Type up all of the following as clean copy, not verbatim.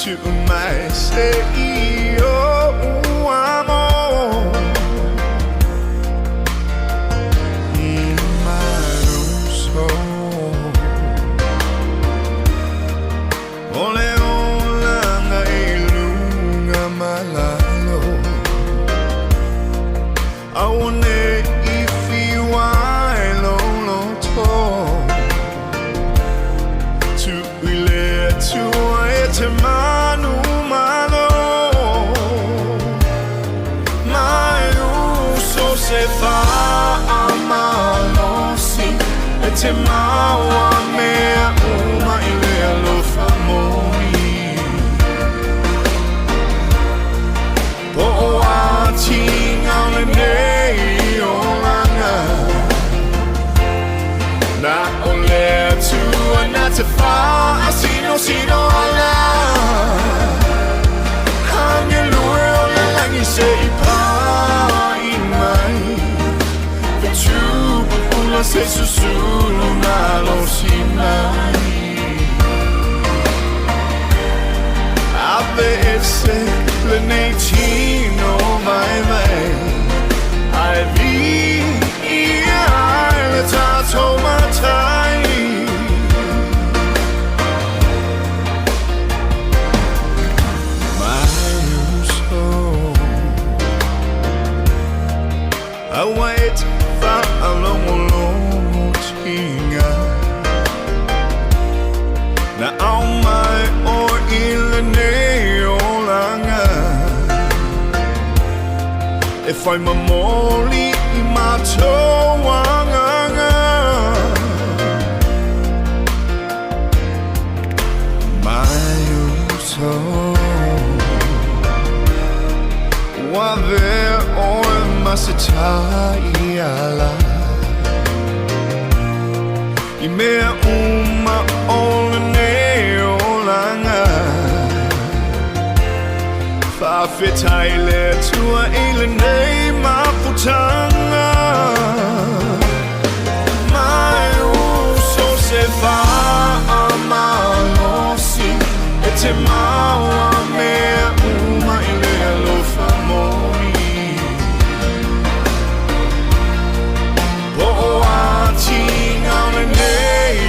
To mai se i o amo Maruso O le olanga i lunga malalo Aone i fiwa e loloto Tu ile tua e te manu malo Mai uso se whaamalosi E te maua mea uma i le alofa moni Po o a tinga o le nei olanga Na o le atua na te whaasino sino ala Angelue o le langi se i pai mai Fetu se susulu malosi mai Ave ese le nei tino vai vai Ai vi i ai le tātou matai Mai uso Aua e te whaalongolongo tinga Na au mai o i le nei olanga E whai mamoli i mātou anganga Mai uso Wa ve o e masita i ala I mea uma o le nei olanga Whawhetai le tua i le nei mafutanga Mai uso se whaamalosi E te maua mea uma i le alofa moni Po o a tinga o le nei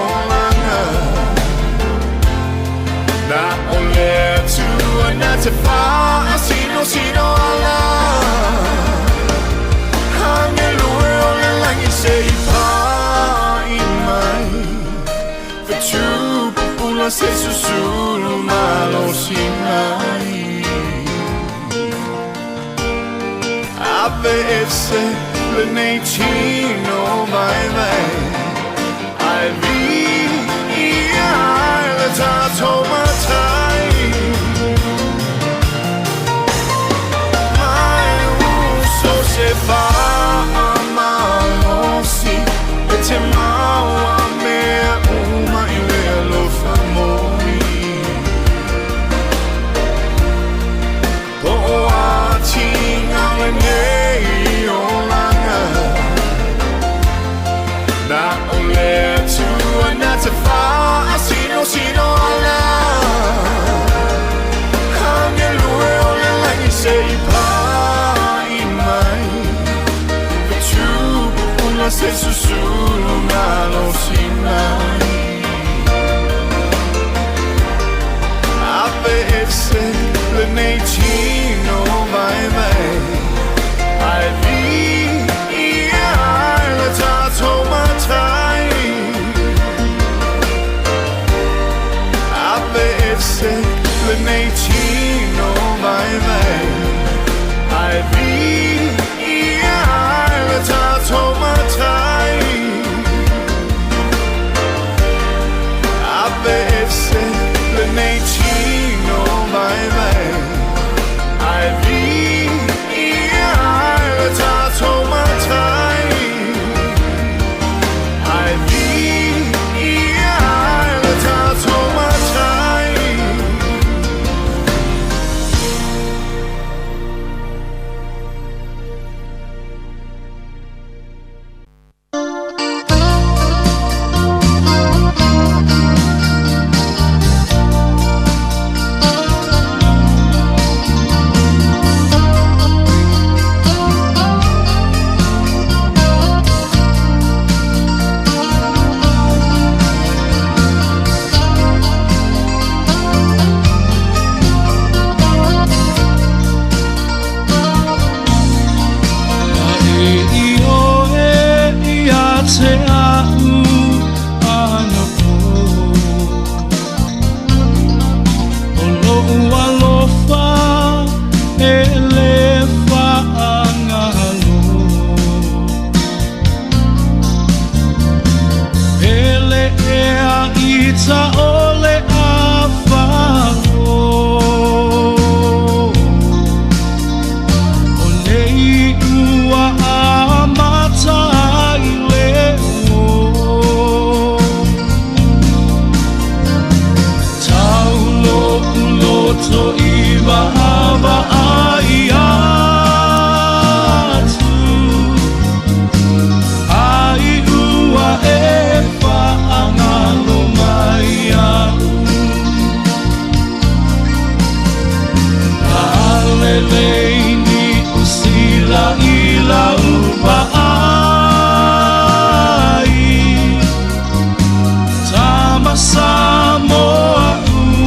olanga Na o le atua na te whaasino sino ala Angelue o le langi se i pai mai Fetu pupula se susulu malosi mai Ave ese le nei tino vai vai Ai vi i ai le tātou matai Mai uso se whaamalosi E te maua mea uma i le alofa moni Po o a tinga o le nei olanga Na o le atua na te whaasino sino ala Angelue o le langi se i pai mai Fetu pupula se susulu malosi mai Ave ese le nei tino vai vai Ai vi i ai le tātou matai Ave ese le nei tino vai vai Ai vi i ai le tātou matai Ave ese le nei tino vai vai Ai vi i ai le tātou matai Ai vi i ai le tātou matai loto i vaavaai atu, ai ua e faagalo mai iaʻu. Lalelei Niu Sila i lau vaai, Tama Samoa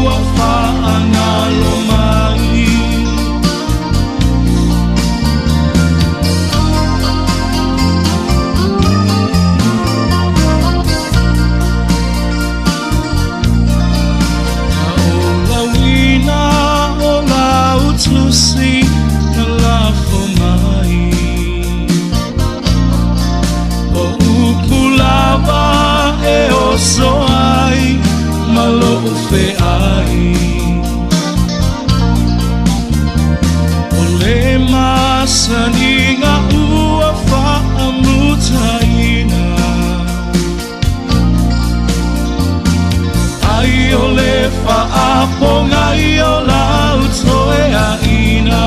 ua faagalo mai. Taulauina o lau tusi na lafo mai, O upu lava e oso ai ma loʻu feai. O le masaniga ua faamutaina, Ai o le faapogai o lau toeaina.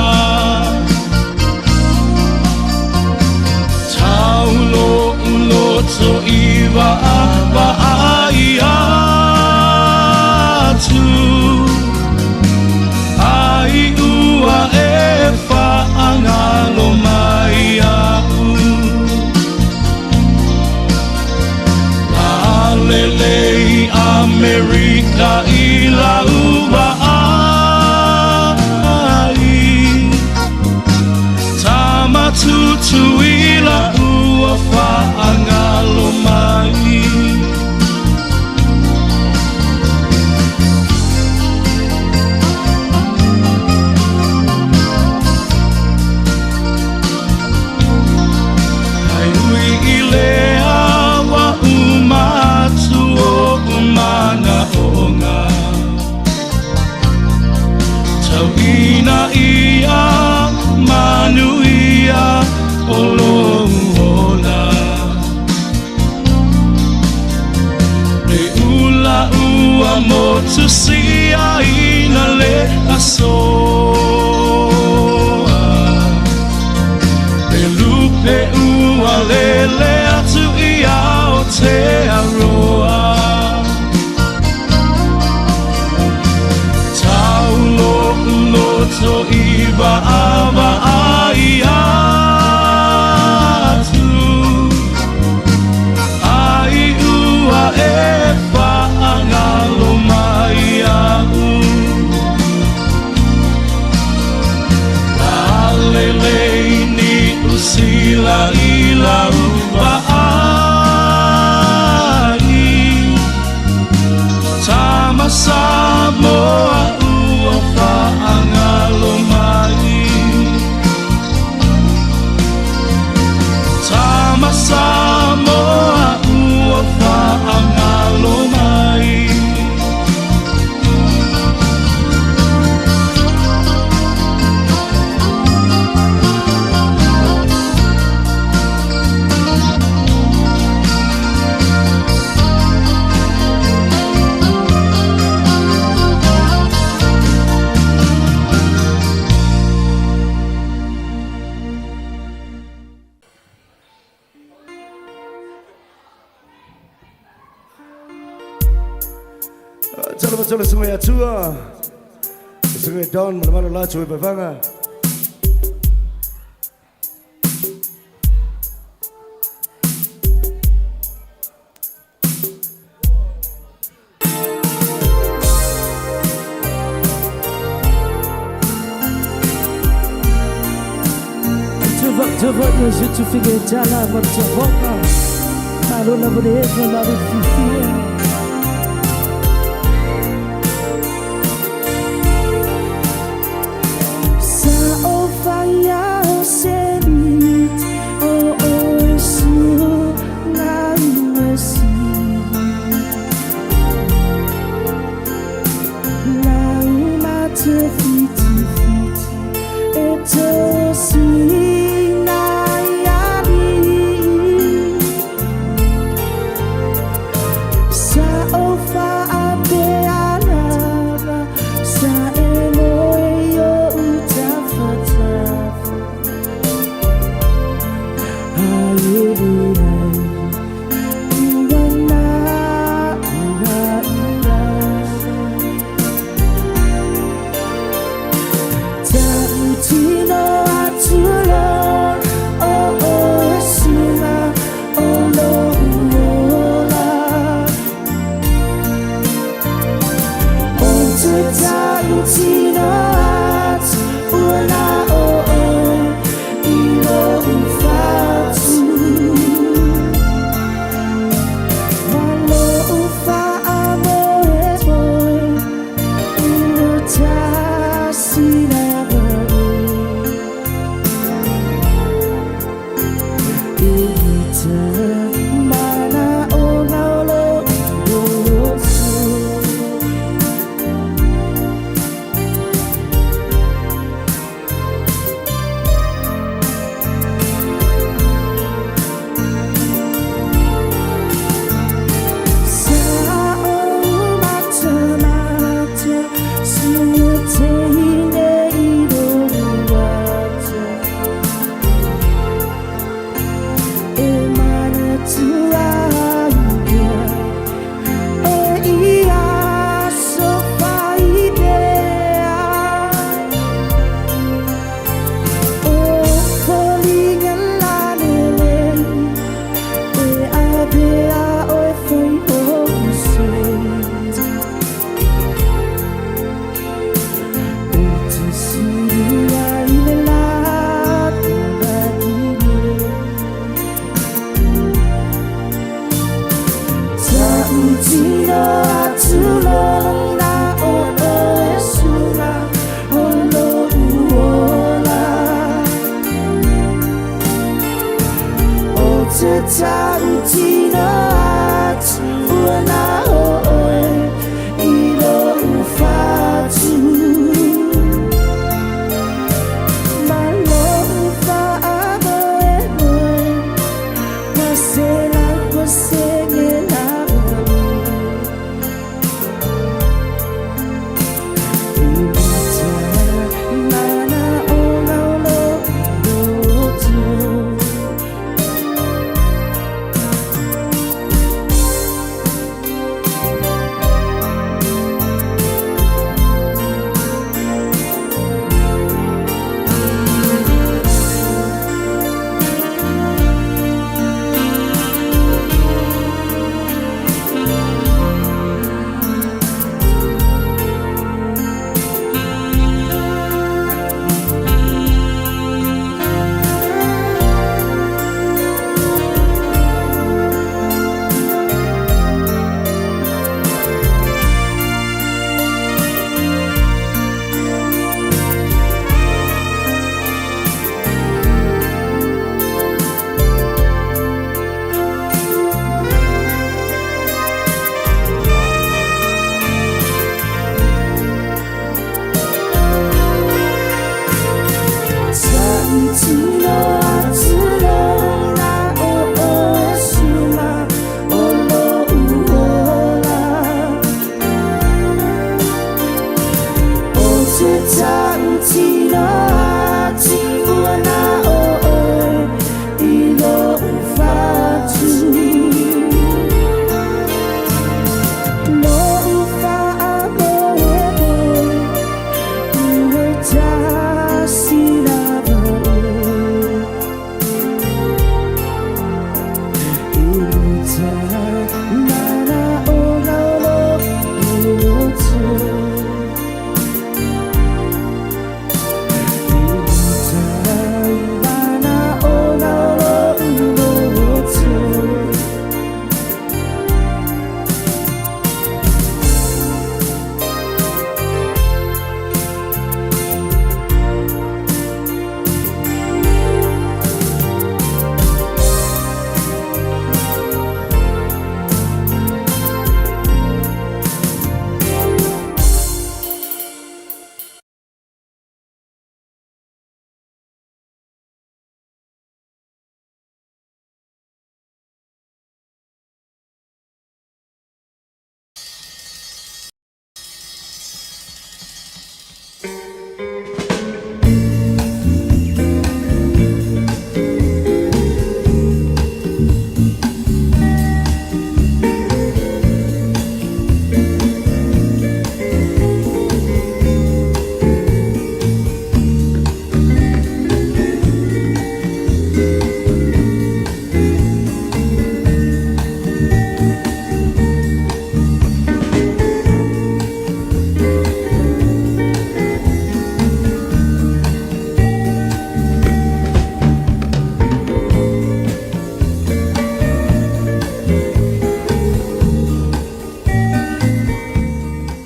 Tau loʻu loto i vaavaai atu, Ai ua e faagalo mai iaʻu. Lalelei Amerika i lau vaai, Tama Tutuila ua faagalo mai. Ae ui i lea ua uma atu oʻu manaʻoga, Tau ina ia manuia o lou ola. Le ula ua motu siaina le aso, Le lupe ua lele atu i Aotearoa. Tau loʻu loto i vaavaai atu, Ai ua e faagalo mai iaʻu. Lalelei Niu Sila i lau vaai, Tama Samoa ua faagalo mai. Tama Samoa ua faagalo mai. Tala tala sungai atua. Sungai Don mana mana la chui bavanga. Sa o whaia o se limit o oe su ngā ue si. Lau ma te whiti whiti e te si nai ali. Tautino atu ua na o oe i lou fatu. Ma lou faamoemoe ua tasi lava oe i te manaoga o lou loto.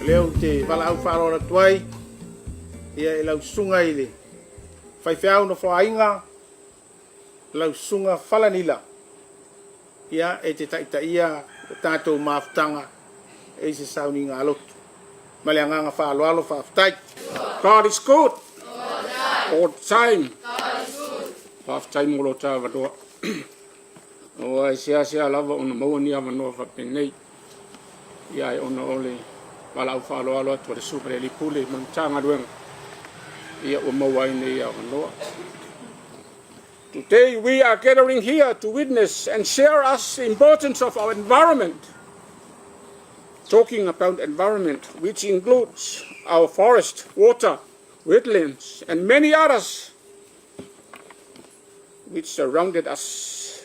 O lea ou te valaau faaaloalo atu ai ia i lau susuga i le faifeau nofoaiga, lau susuga Falanila, ia e te taitaia le tatou mafutaga i se sauniga a lotu. Ma le agaga faaaloalo faafetai. God is good all the time. Faafetai mo lo ta avanoa. Aua e seasea lava ona maua ni avanoa faapenei. Ia ae ona o le valaau faaaloalo atu a le Susuga i le Alii Pule ma le Matagaluega, ia ua maua ai nei avanoa. Today we are gathering here to witness and share us the importance of our environment. Talking about environment, which includes our forest, water, wetlands, and many others which surrounded us.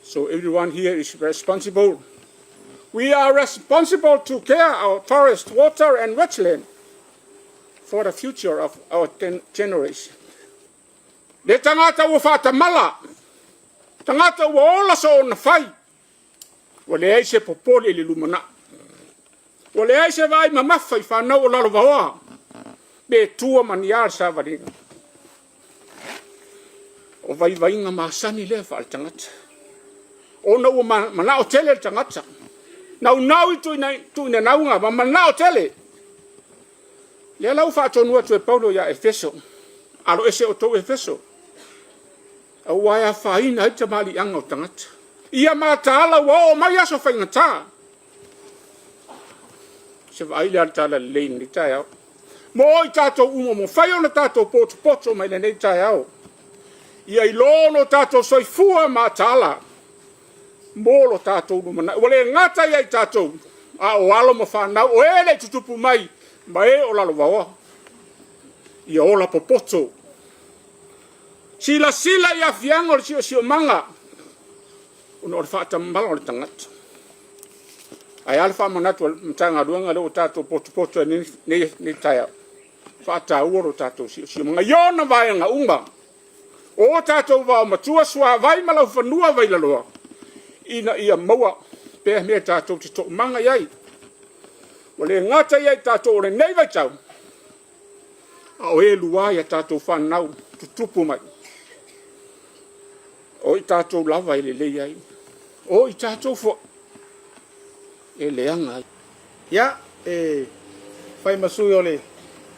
So everyone here is responsible. We are responsible to care our forest, water, and wetland for the future of our generation. Le tagata ua faatamala, tagata ua ola soona fai, ua leai se popole i le lumanai. Ua leai se vaai mamafa i fanau o lalovaoa, pe tua ma ni a le savaliga. O vaivaiga masani lea faale-tagata. Ona ua manao tele le tagata. Naunau i tuuinanauga ma manao tele. Lea la ua faatonu atu e Paulo ia Efeso, alo ese outou Efeso, aua e afaina ai tamaliiaga o tagata. Ia mataala ua oo mai aso faigata. Se vaai lea le tala lelei i lenei taeao. Mo i tatou uma, mo fai ona tatou potopoto mai lenei taeao. Ia iloa lo tatou soifua mataala mo lo tatou lumanai. Ua le gata ia i tatou, a o alo ma fanau, o e le i tutupu mai, ma e o lalovaoa. Ia ola popoto. Silasila i afiaga o le siosiomaga, ona o le faatamala o le tagata. Ae a le faamanatu a le Matagaluega lea ua tatou potopoto ai nei, nei taeao, faataua lo tatou siosiomaga i ona vaega uma. O tatou vaomatua, suavai ma laufanua vailaloa, ina ia maua pea mea tatou te toomaga i ai. Ua le gata ia i tatou o lenei vaitau, a o e lua ia tatou fanau tutupu mai. O i tatou lava e lelei ai, o i tatou foi e leaga ai. Ia, e fai ma sui o le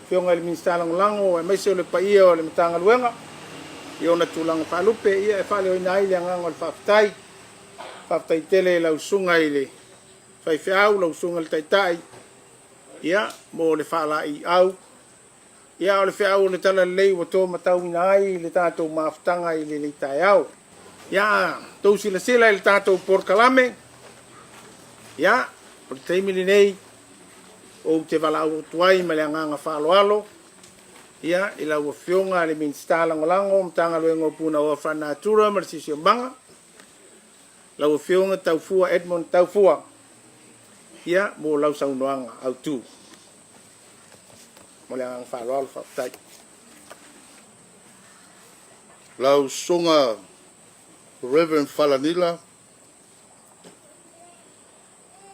Afioga i le Minisita Lagolago aemaise o le paia o le Matagaluega i ona tulaga faalupe, ia e faaleoina ai le agaga o le faafetai. Faafetai tele i lau Susuga i le Faifeau, lau Susuga i le Taitai, ia, mo le faalaeiau. Ia, o le feau o le Talalelei ua to matauina ai le tatou mafutaga i lenei taeao. Ia, a tou silasila i le tatou polokalame, ia, o le taimi lenei ou te valaau atu ai ma le agaga faaaloalo, ia, i lau Afioga i le Minisita Lagolago o Matagaluega o Punaoa Faalenatura ma le Siosiomaga, lau Afioga Taufua Edmund Taufua, ia, mo lau saunoaga autu. Ma le agaga faaaloalo, faafetai. Lau Susuga Reverend Falanila,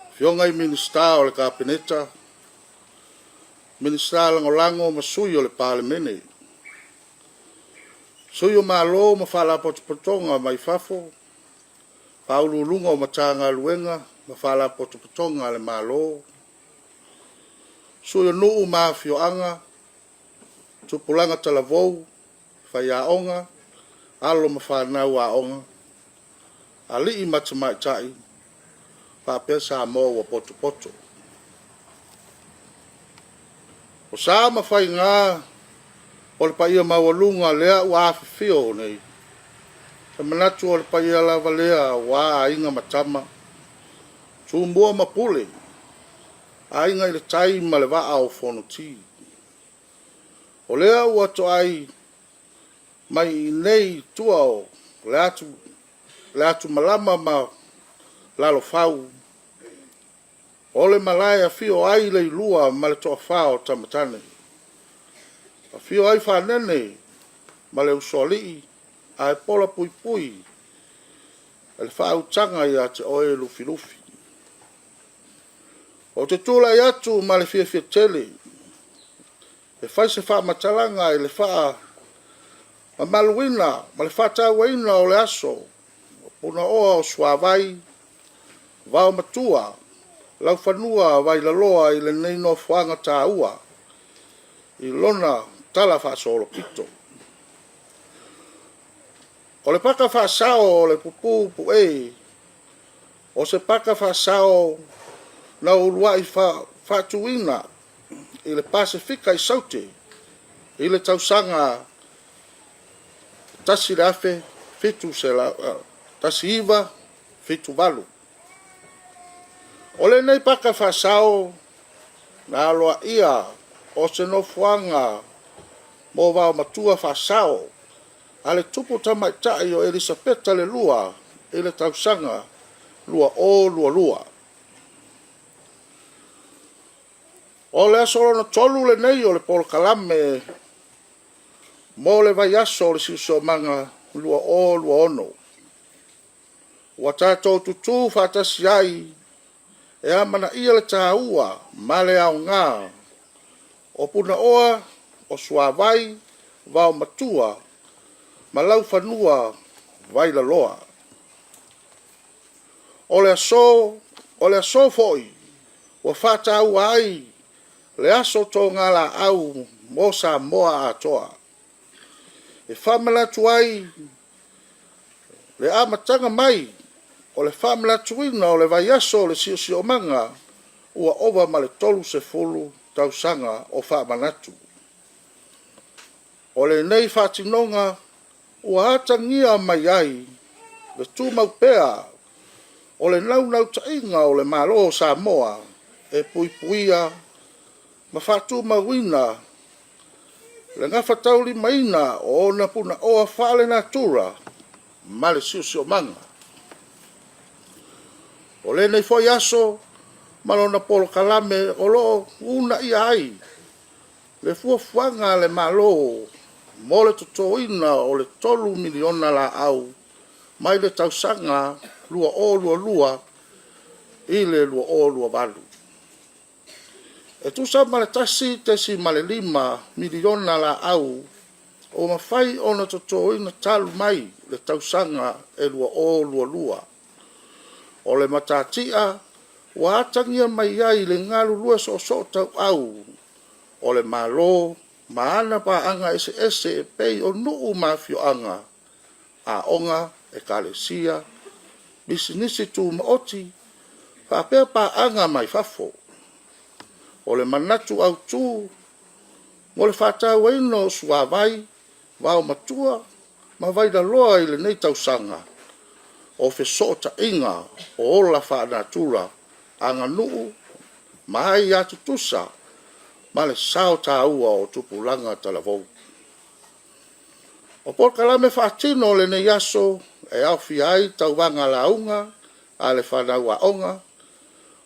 Afioga i Minisita o le Kapeneta, Minisita Lagolago ma Sui o le Palemene, Sui o Malo ma Faalapotopotoga mai fafo, Faauluuluga o Matagaluega ma Faalapotopotoga a le Malo, Sui o nuu ma afioaga, tupulaga talavou, faiaoga, alo ma fanau aoga, alii ma tamaitai, faapea Samoa ua potopoto. O sa ma faiga o le paia maualuga lea ua afifio nei. E manatu o le paia lava lea aua Aiga ma Tama, Tumua ma Pule, Aiga i le Tai ma le Vaa o Fonoti. O lea ua toai mai i inei i tua o le atu, le atumalama ma Lalofau, o le malae e afio ai Leilua ma le toafa o Tamatane. Afio ai Fanene ma le Usoalii ae pola puipui e le faautaga ia te oe Lufilufi. Ou te tulai atu ma le fiafia tele e fai se faamatalaga i le faamamaluina ma le faatauaina o le aso o Punaoa o Suavai, Vaomatua, Laufanua Vailaloa i lenei nofoaga taua i lona talafaasolopito. O le paka faasao o le pupu pu'e, o se paka faasao na uluai faatuina i le Pasefika i Saute i le tausaga 1978. O lenei paka faasao na aloaia o se nofoaga mo vaomatua faasao a le Tupu Tamaitai o Elisapeta II i le tausaga 2022. O le aso lona tolu lenei o le Polokalame mo le vaiaso o le Siosiomaga 2026, ua tatou tutu faatasi ai e amanaia le taua ma le aoga o punaoa o suavai vaomatua ma laufanua vailaloa. O le aso foi ua faataua ai le Aso Toga Laau mo Samoa atoa, e faamanatu ai le amataga mai o le faamanatuina o le vaiaso o le Siosiomaga ua ova ma le 30 tausaga o faamanatu. O lenei faatinoga ua atagia mai ai le tumau pea o le naunautaiga o le Malo o Samoa e puipuia ma faatumauina le gafataulimaina o ona punaoa faalenatura ma le siosiomaga. O lenei foi aso ma lona polokalame o lo o uunaia ai le fuafuaga a le Malo mo le totoina o le 3 miliona laau mai le tausaga 2022 i le 2028. E tusa ma le 1.5 miliona laau ua mafai ona totoina talu mai le tausaga e 2022. O le matatia ua atagia mai ai le galulue soosoo tauau o le Malo ma ana paaga eseese e pei o nuu ma afioaga, aoga, ekalesia, pisinisi tumaoti faapea paaga mai fafo. O le manatu autu mo le faatauaina o suavai vaomatua ma vailaloa i lenei tausaga, o fesootaiga o ola faalenatura, aganuu ma aia tutusa, ma le sao taua o tupulaga talavou. O polokalame faatino o lenei aso e aofia ai tauvaga lauga a le fanau aoga,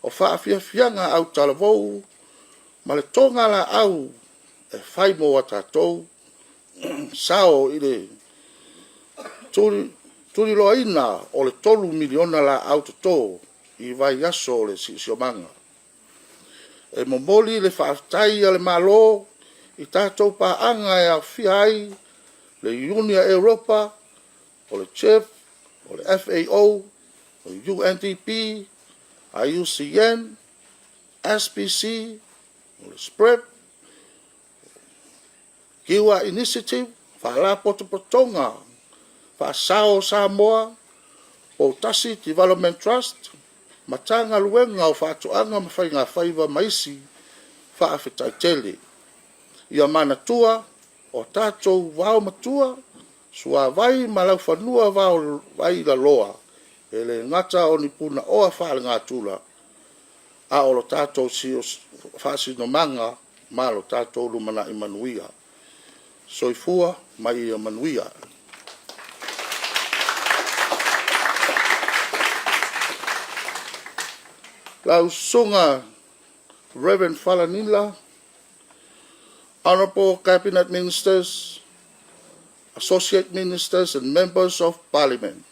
o faafiafiaga autalavou, ma le togalaau e fai mo a tatou sao i le tuliloaina o le 3 miliona laau toto i vaiaso o le Siosiomaga. E momoli le faafetai a le Malo i tatou paaga e aofia ai le Iuni a Europa, o le GIPF, o le FAO, o le UNDP, IUCN, SPC, o le SPREP, Kiwa Initiative, Faalapotopotoga Faasao a Samoa, Poutasi Development Trust, Matagaluega o Faatoaga ma Faigafaiva ma isi. Faafetai tele. Ia manatua, o tatou vaomatua, suavai ma laufanua vailaloa, e le gata o ni punaoa faalenatura, a o lo tatou faasinomaga ma lo tatou lumanai manuia. Soifua ma ia manuia. Lau Susuga Reverend Farah Nila, Honorable Cabinet Ministers, Associate Ministers and Members of Parliament,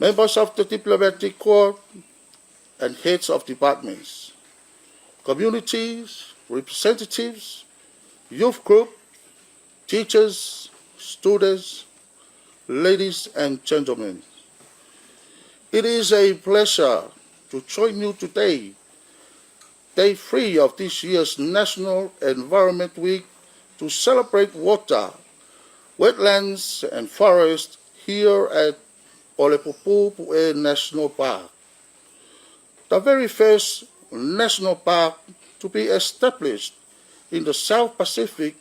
Members of the Diplomatic Corps, and heads of departments, communities, representatives, youth group, teachers, students, ladies and gentlemen. It is a pleasure to join you today, day 3 of this year's National Environment Week, to celebrate water, wetlands and forests here at Olepupu Pu'e National Park, the very first national park to be established in the South Pacific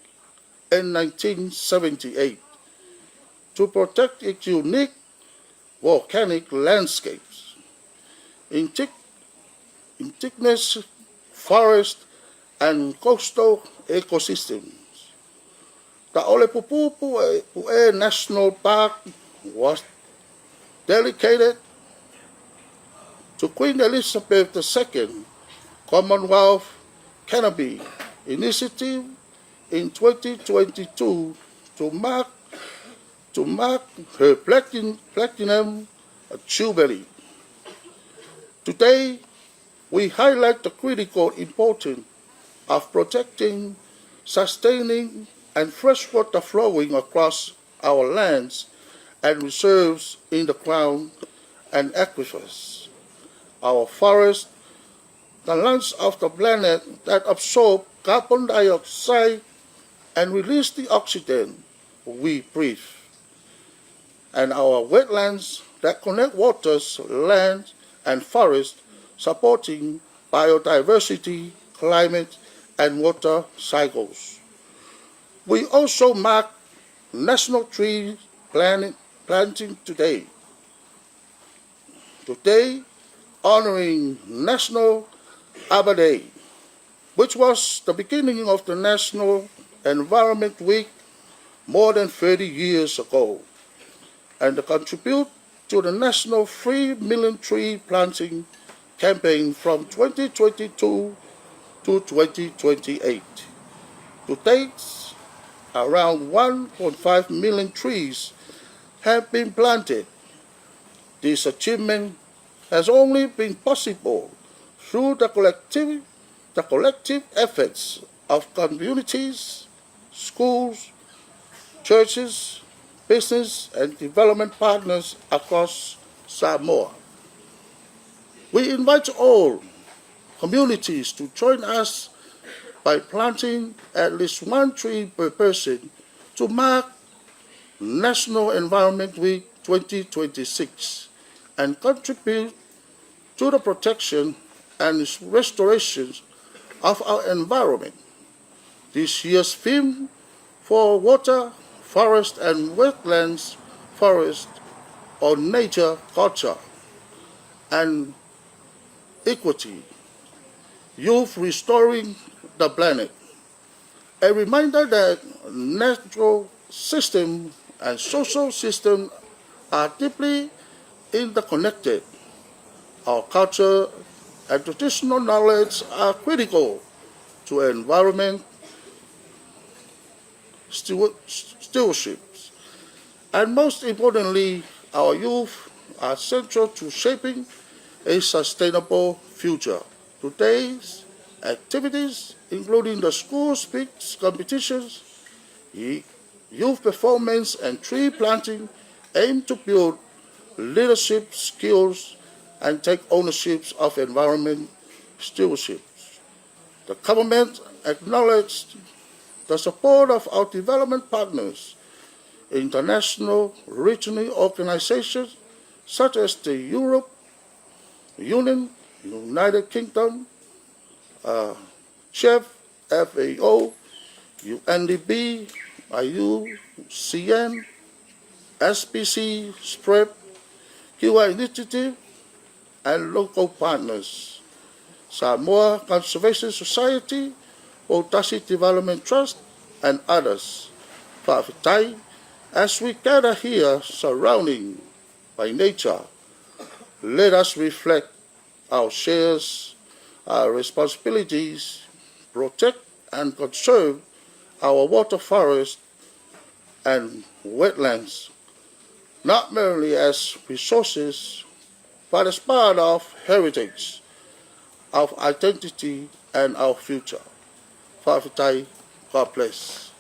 in 1978 to protect its unique volcanic landscapes, indigenous forest and coastal ecosystems. The Olepupu Pu'e National Park was dedicated to Queen Elizabeth II Commonwealth Canopy Initiative in 2022 to mark her platinum jubilee. Today, we highlight the critical importance of protecting, sustaining, and freshwater flowing across our lands and reserves in the ground and aquifers. Our forests, the lungs of the planet that absorb carbon dioxide and release the oxygen we breathe, and our wetlands that connect waters, land, and forests, supporting biodiversity, climate, and water cycles. We also mark National Tree Planting Today. Today, honoring National Arbor Day, which was the beginning of the National Environment Week more than 30 years ago, and to contribute to the National 3 Million Tree Planting Campaign from 2022 to 2028. To date, around 1.5 million trees have been planted. This achievement has only been possible through the collective efforts of communities, schools, churches, business, and development partners across Samoa. We invite all communities to join us by planting at least one tree per person to mark National Environment Week 2026 and contribute to the protection and restoration of our environment. This year's theme for water, forest, and wetlands, forest on nature, culture, and equity. Youth restoring the planet. A reminder that natural system and social system are deeply interconnected. Our culture and traditional knowledge are critical to environment stewardship. And most importantly, our youth are central to shaping a sustainable future. Today's activities, including the school speech competitions, youth performance, and tree planting, aim to build leadership skills and take ownership of environment stewardship. The government acknowledged the support of our development partners, international regional organizations such as the Europe Union, United Kingdom, CHEF, FAO, UNDP, IUCN, SPC, SPREP, Kiwa Initiative, and local partners. Samoa Conservation Society, Poutasi Development Trust, and others. Fa'afetai, as we gather here surrounding by nature, let us reflect our shares, our responsibilities, protect and conserve our water forest and wetlands, not merely as resources, but as part of heritage. our identity and our future. Faafetai, God bless.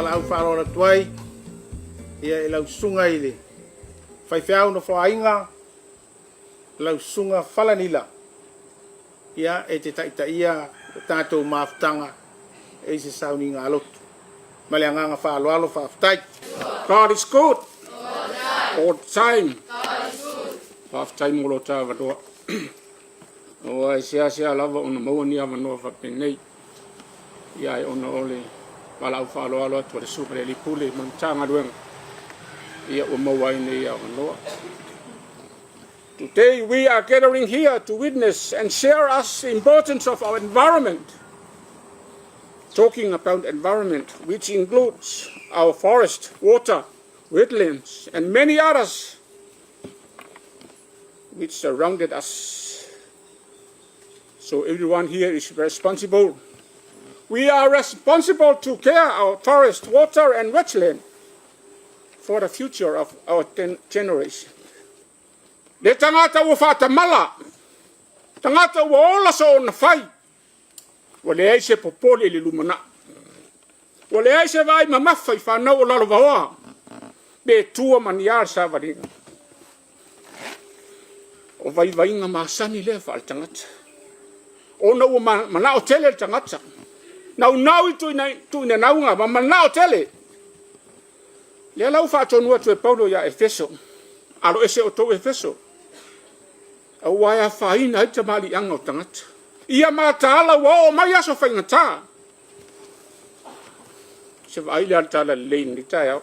valaau faaaloalo atu ai ia i lau susuga i le faifeau nofoaiga, lau susuga Falanila, ia e te taitaia le tatou mafutaga i se sauniga a lotu. Ma le agaga faaaloalo, faafetai. God is good all the time. Faafetai mo lo ta avanoa. Aua e seasea lava ona maua ni avanoa faapenei. Ia ai ona o le valaau faaaloalo atu a le Susuga i le Alii Pule ma le Matagaluega, ia ua maua ai nei avanoa. Today we are gathering here to witness and share us the importance of our environment. Talking about environment, which includes our forest, water, wetlands, and many others which surrounded us. So everyone here is responsible. We are responsible to care our forest, water, and wetland for the future of our generation. Le tagata ua faatamala, tagata ua ola soona fai, ua leai se popole i le lumanai. Ua leai se vaai mamafa i fanau o lalovaoa, pe tua ma ni a le savaliga. O vaivaiga masani lea faaletagata. Ona ua manao tele le tagata. Naunau i tuuinanauga ma manao tele. Lea la ua faatonu atu e Paulo ia Efeso, alo ese outou Efeso, aua e afaina ai tamaliiaga o tagata. Ia mataala ua oo mai aso faigata. Se vaai lea le tala lelei i lenei taeao.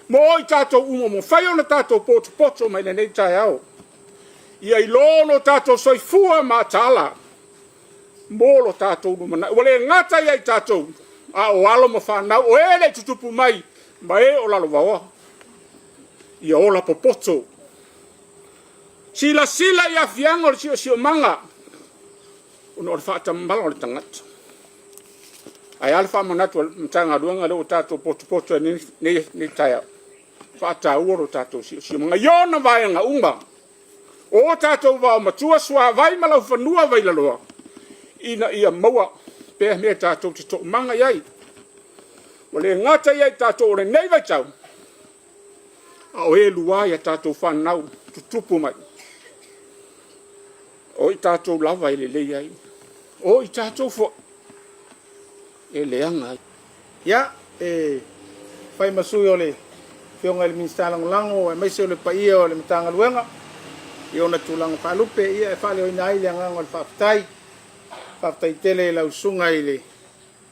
Mo i tatou uma, mo fai ona tatou potopoto mai lenei taeao. Ia iloa lo tatou soifua mataala mo lo tatou lumanai. Ua le gata ia i tatou, a o alo ma fanau, o e le i tutupu mai, ma e o lalovaoa. Ia ola popoto. Silasila i afiaga o le siosiomaga, ona o le faatamala o le tagata. Ae a le faamanatu a le Matagaluega lea ua tatou potopoto ai nei, nei taeao, faataua lo tatou siosiomaga i ona vaega uma. O tatou vaomatua, suavai ma laufanua vailaloa, ina ia maua pea mea tatou te toomaga i ai. Ua le gata ia i tatou o lenei vaitau, a o e lua i a tatou fanau tutupu mai. O i tatou lava e lelei ai, o i tatou foi e leaga ai. Ia, e fai ma sui o le Afioga i le Minisita Lagolago aemaise o le paia o le Matagaluega i ona tulaga faalupe, ia e faaleoina ai le agaga o le faafetai. Faafetai tele i lau Susuga i le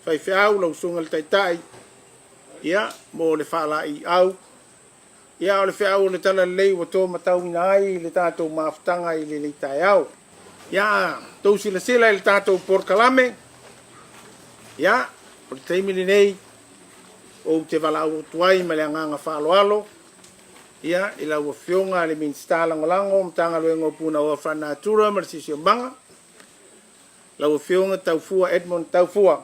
Faifeau, lau Susuga i le Taitai, ia, mo le faalaeiau. Ia, o le feau o le Talalelei ua to matauina ai le tatou mafutaga i lenei taeao. Ia, tou silasila i le tatou polokalame. Ia, o le taimi lenei ou te valaau atu ai ma le agaga faaaloalo ia i lau Afioga i le Minisita Lagolago o Matagaluega o Punaoa Faalenatura ma le Siosiomaga, lau Afioga Taufua Edmund Taufua,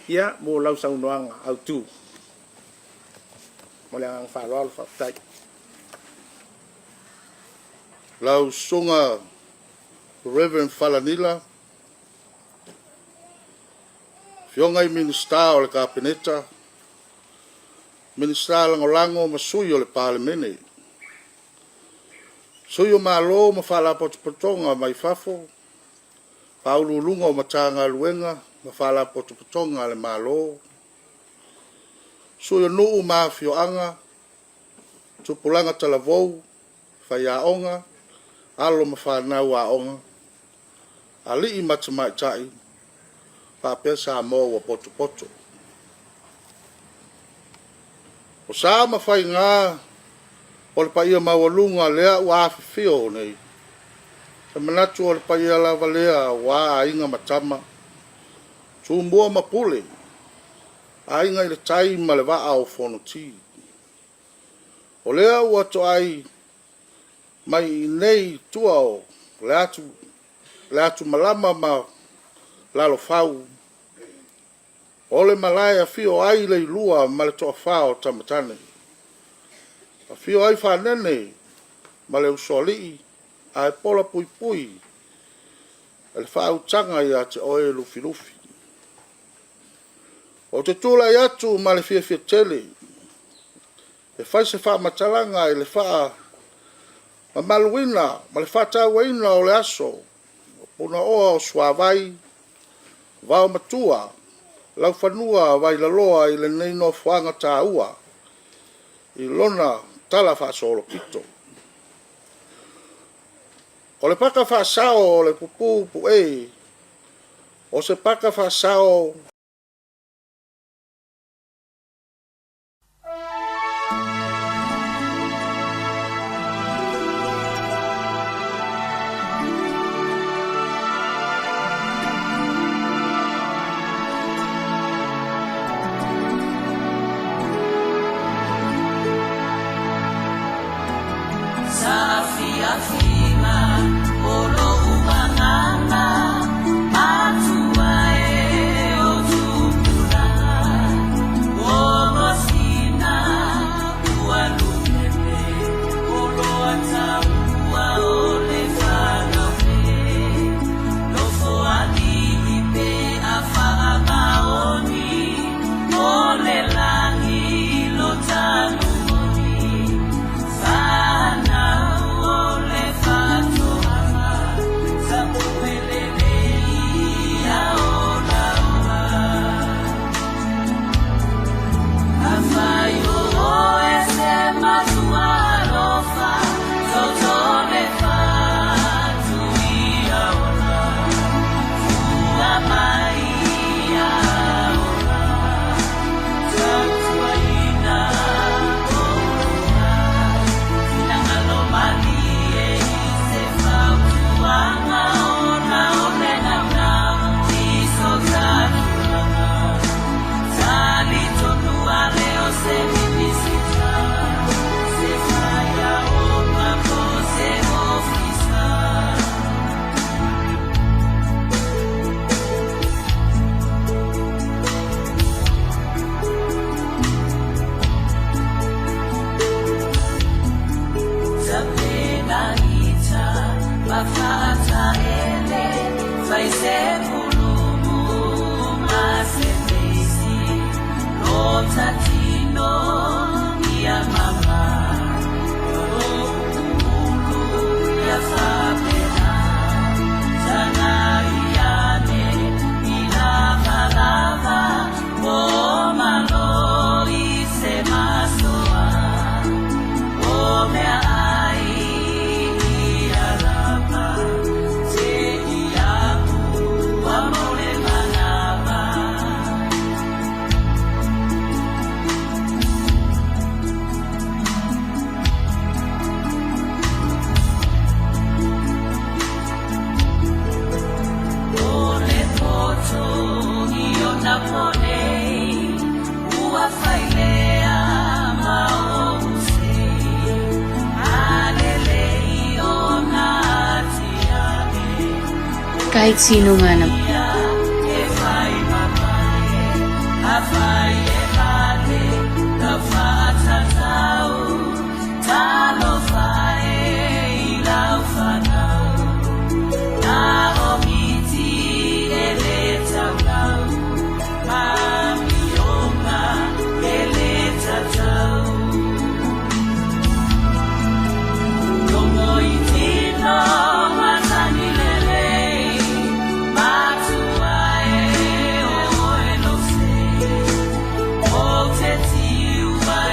ia mo lau saunoaga autu. Ma le agaga faaaloalo, faafetai. Lau Susuga Reverend Falanila, Afioga i Minisita o le Kapeneta, Minisita Lagolago ma sui o le Palemene, sui o Malo ma Faalapotopotoga mai fafo, Faauluuluga o Matagaluega ma Faalapotopotoga a le Malo, sui o nuu ma afioaga, tupulaga talavou, faiaoga, alo ma fanau aoga, alii ma tamaitai, faapea Samoa ua potopoto. O sa ma faiga o le paia maualuga lea ua afifio nei. E manatu o le paia lava lea aua Aiga ma Tama, Tumua ma Pule, Aiga i le Tai ma le Vaa o Fonoti. O lea ua toai mai i inei i tua o le atu, le atumalama ma Lalofau, o le malae e afio ai le Ilua ma le Toafa o Tamatane. Afio ai Fanene ma le Usoalii ae pola puipui e le faautaga ia te oe Lufilufi. Ou te tulai atu ma le fiafia tele e fai se faamatalaga i le faamamaluina ma le faatauaina o le aso o Punaoa o Suavai, Vaomatua, Laufanua Vailaloa i lenei nofoaga taua i lona talafaasolopito. O le paka faasao o le pupu puei, o se paka faasao Saafiafiga o lou agaga matua e o tupulaga o masina ua lupepe oloa taua o le fanau e nofoalii pe a faamaoni o le lagi lo tanumoni fanau o le faatoaga tapuelelei ia olaola. Afai o oe se matua alofa, toto le fatu ia ola, fua mai ia ola, tautuaina oulua, finagalo malie i se fautuaga ona o le naunau i so ta tulaga. Talitonu ale o se Minisita, se faiaoga po o se ofisa. Tapenaita ma faataele, fai se pulumu ma se meisi, lota tino ia mama, o ulu ia faapena, tagai ane i lavalava, po malo i se masoa. O mea ai ia lava, te iapu ua mo le manava. O le poto i ona po nei, ua failea ma ou sei, alelei ona atiae. Kahit sino nga naman. Ia e fai mamale, afai e male, ka faatatau, talofa e i lau fanau. Na o miti e le taulau, ma amioga e le tatau. Logo i tino matagi lelei, matua e o oe lou sei. Ou te tiu ai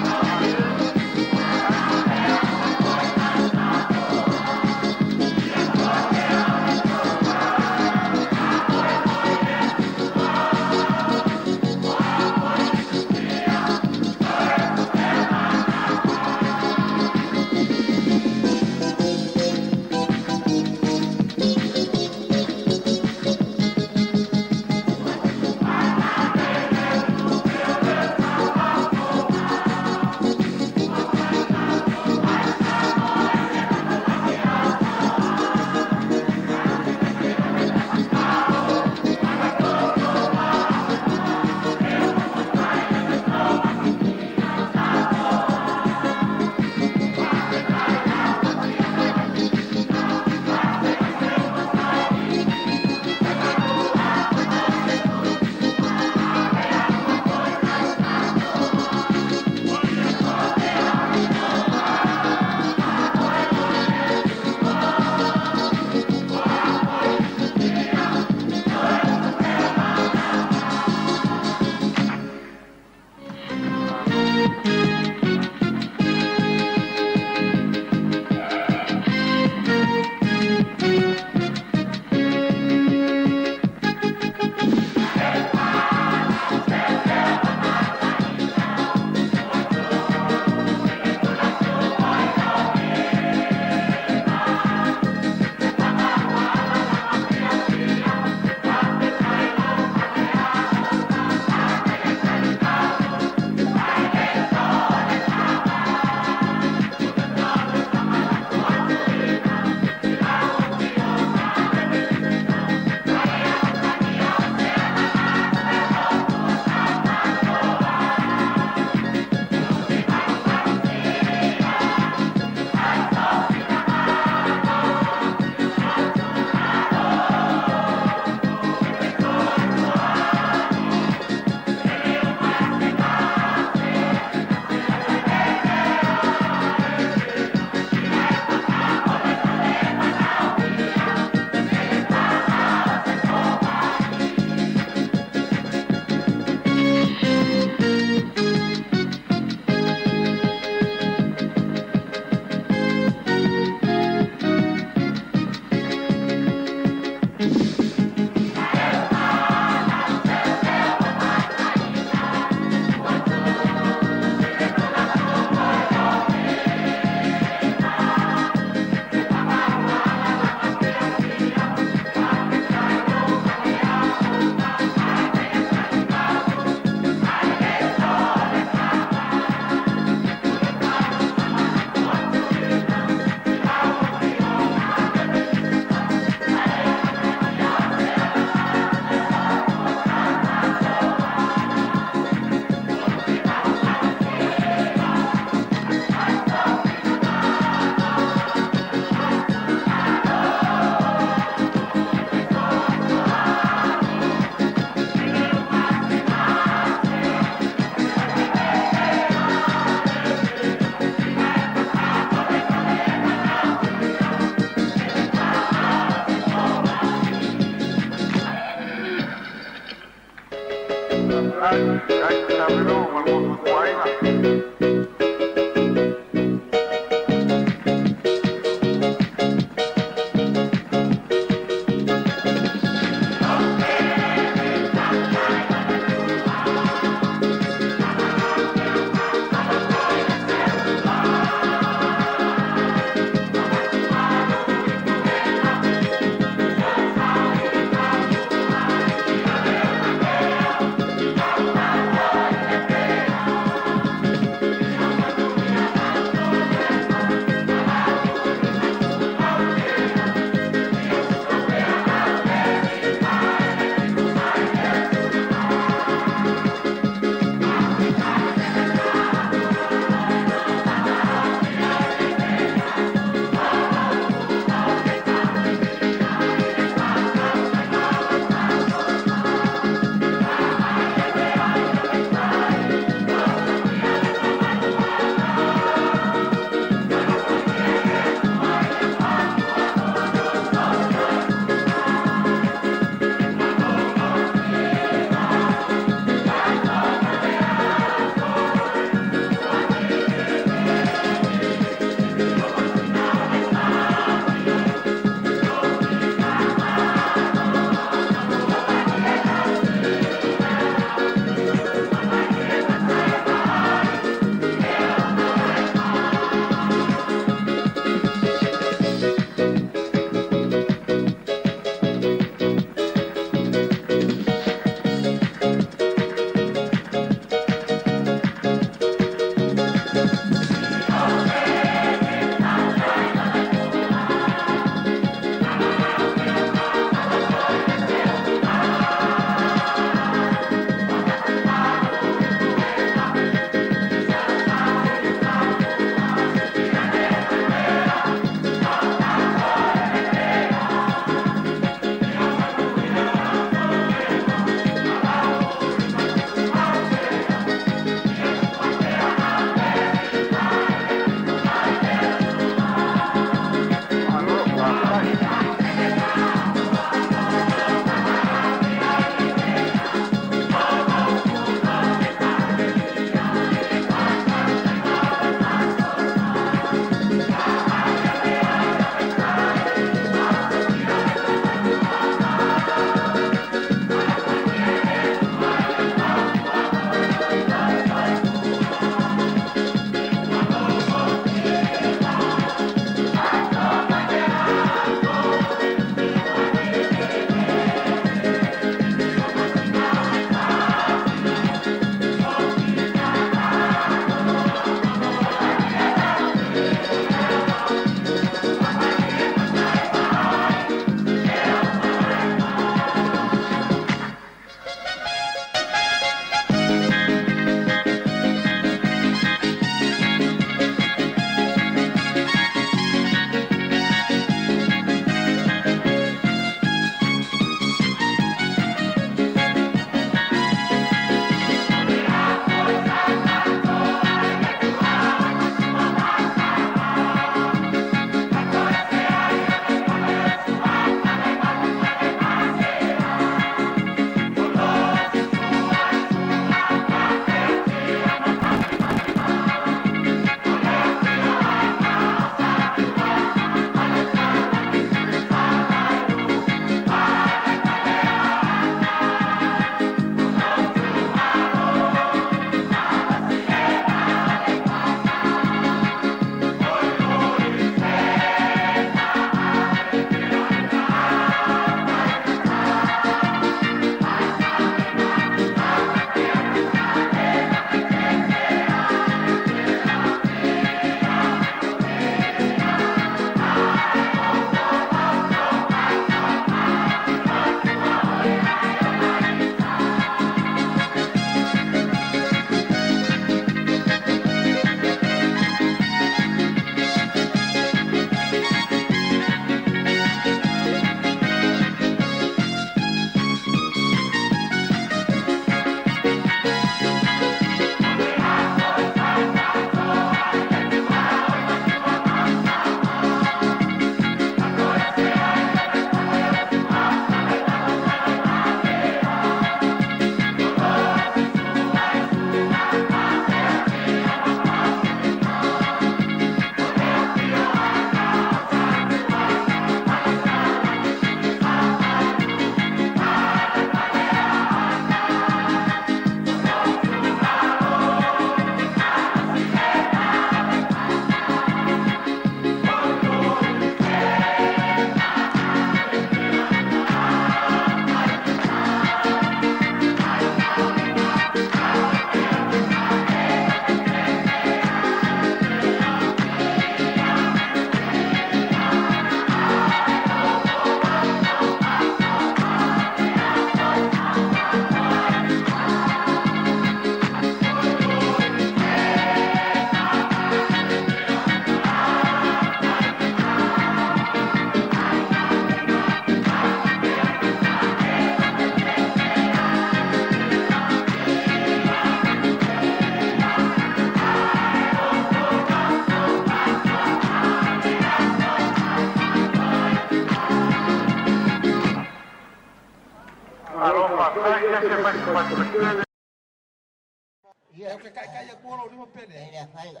Ia ke kai kai aku lo lima pele. E le fai le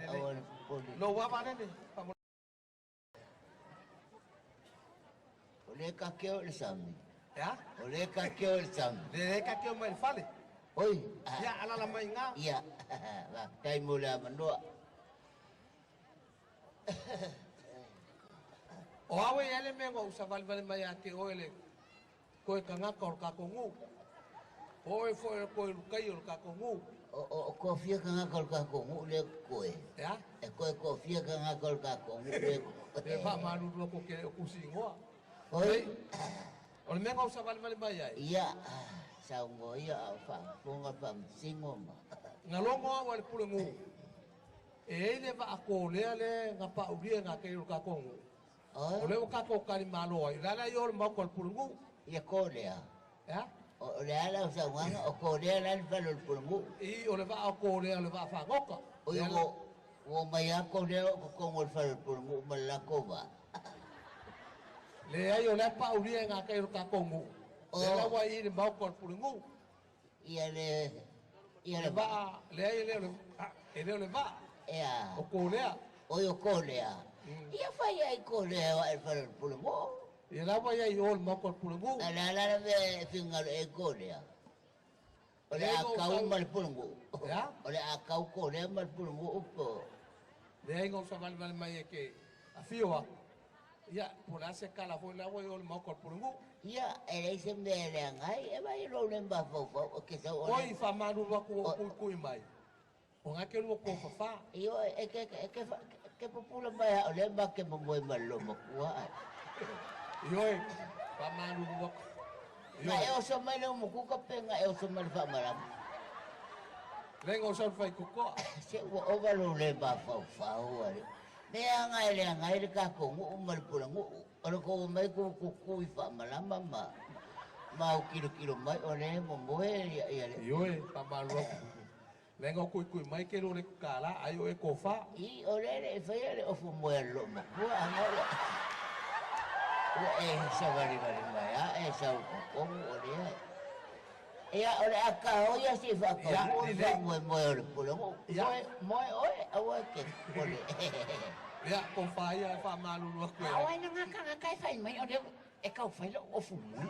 fai o le poli. Lo wa va le. O le ka ke o le sami. Ya? O le ka ke o le sami. Le ka ke o mai fale. Oi. Ia ala la mai nga. Ia. Va tai mo le amanoa. O awe ele me ngo usa vale vale mai ate o ele koe kangaka o ka kongu. O e fo e koe lukai o ka kongu. O ko fia kangaka o ka kongu le koe. Ya? E koe ko fia kangaka o ka kongu le koe. Le fa malu lo ko ke o kusi ngoa. Oi. O le menga usa vale vale mai ai. Ia. Saungo ia au fa fonga fa singo ma. Ngalongo au le pule ngu. E eile va ako lea le nga pa ulia nga ke ka kongu. O le o ka ko kari malo ai. La la yo le mau ko le pule ngu. Ia ko lea. Ya? O le ala o sauanga o ko lea la le falo le pule ngu. I o le va ko lea le va fa ngoka. O ia o o mai a ko lea o kongo le falo le pule ngu ma la ko va. Le ai o le pa ulia nga ke ka kongu. Le la wa i le mau ko le pule ngu. Ia le ia le va le ai le le e le le va. Ia. O ko lea. O yo ko lea. Ia fai ai ko lea wa e falo le pule ngu. Ia la wa ia i o le mau ko le pule ngu. La la la ve finga e ko lea. O le a kau ma le pule ngu. Ya? O le a kau ko lea ma le pule ngu upo. Le ai ngau sa vale vale mai e ke a fioa. Ia, po la se kala fo la wa i o le mau ko le pule ngu. Ia, e le se mea le ngai, e vai lo le mba fau fau, o ke sau o Oi fa malu wa ku ku ku mai. O ngā ke lua ko fa fa. Io e ke e ke ke popula mai o le mba ke mo moe ma lo mo kua. Io e fa malu wa. Nga e o so mai le mo ku ka pe nga e o so mai fa malam. Le ngau sa fai koko. Se ua ova lo le mba fau fau ale. Mea ngai le ngai le ka ko ngu ma le pula ngu. O le ko mai ku ku ku i fa malama ma. Ma o kilo kilo mai o le mo moe ia ia le. Io e fa malu wa. Le ngau kui kui mai ke lo le kala ai o e ko fa. I o le le fai le o fu moe lo mo kua anga o. Ua e sa vali vali mai a e sa o kongu o le. Ia o le aka o ia si fa ko mo fa moe moe o le pula ngu. Moe moe oe aua ke kole. Ia ko fa ia fa malu wa ku. A wai na ngaka ngaka e fai mai o le e kau fai lo o fu moe.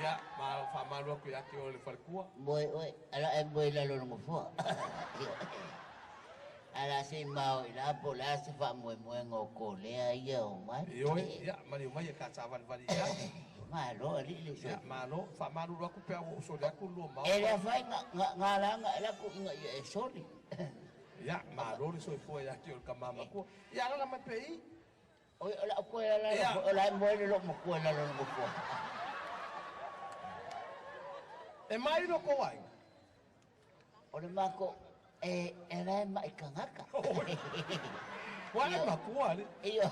Ia ma fa malu ku ia ke o le falkua. Moe oe ala e moe la lo ngo fua. Ala se mau i la po la se fa moe moe ngo ko lea ia o mai. Io ia mani mai e ka sa vali vali ia. Ma lo ali le Ia malo fa malu wa ku pe o so le ku lo mau. E le fai nga nga la nga la ku nga ia e soli. Ia malo le soifua ia te o le kamama kua. Ia ala mai pe i. O la ko la la la moe le lo mo ko la lo mo ko. E mai lo ko ai. O le mako e e la mai kangaka. Wa le makua le. Io.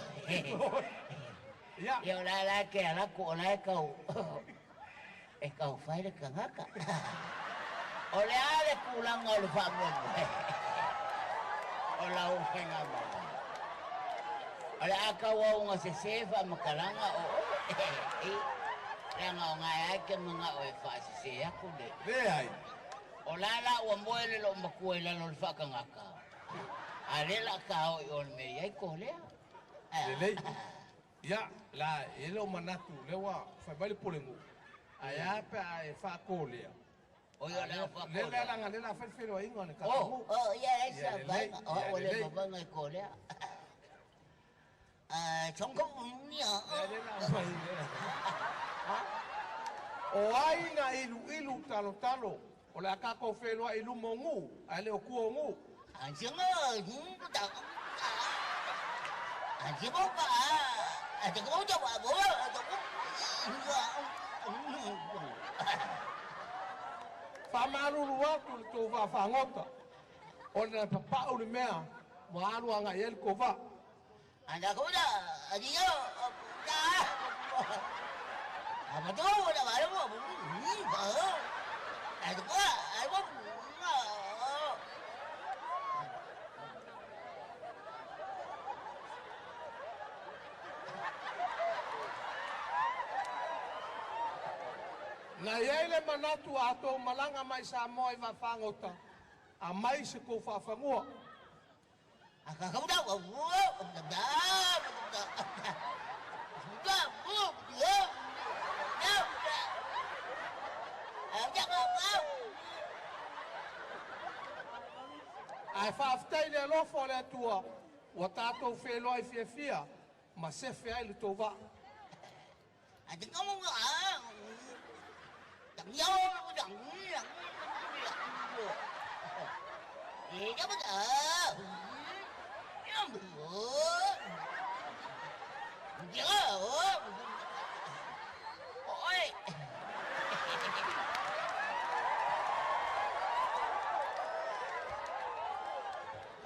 Ia. Io la la ke ala ko la kau. E kau fai le kangaka. O le ale kulanga o le fa mo. O la o fenga ma. O le aka wa unga se se fa makalanga o e. Le nga o ngai ai ke manga o e fa se se aku le. Le ai. O la la ua moe le lo makua i lalo le whakangaka. A le la ka o i o le mea i ko lea. Lelei. Ia, la e le o manatu, le wa, fai mai le pule ngu. Ai a pe a e wha ko lea. O ia le wha ko Le lea. le la nga le la fai whenua ingoa ne ka O, o, ia e sa Ia, vai. lelei. O, o le Ia, lelei. mabanga i ko lea. Chong ko nia. Le le la fai le. O ai na ilu ilu talo talo. O le aka ko whenua ilu mo ngu. Ai le o kua o ngu. A singa, ku ta. A si mo ka. A te ko ta wa bo. A te ko. Fa maruru atu le tō wā whangota. O le papau le mea, mo alu anga i ele ko wā. Anda ko da, a di yo, da. A ma to da ba mo, ba. A te ko, a mo. Na i ai le manatu a tou malaga mai Samoa i vaafagota, aumai se tou faafanua. Ae faafetai i le alofa o le Atua ua tatou feiloai fiafia ma sefe ai le tou vaa.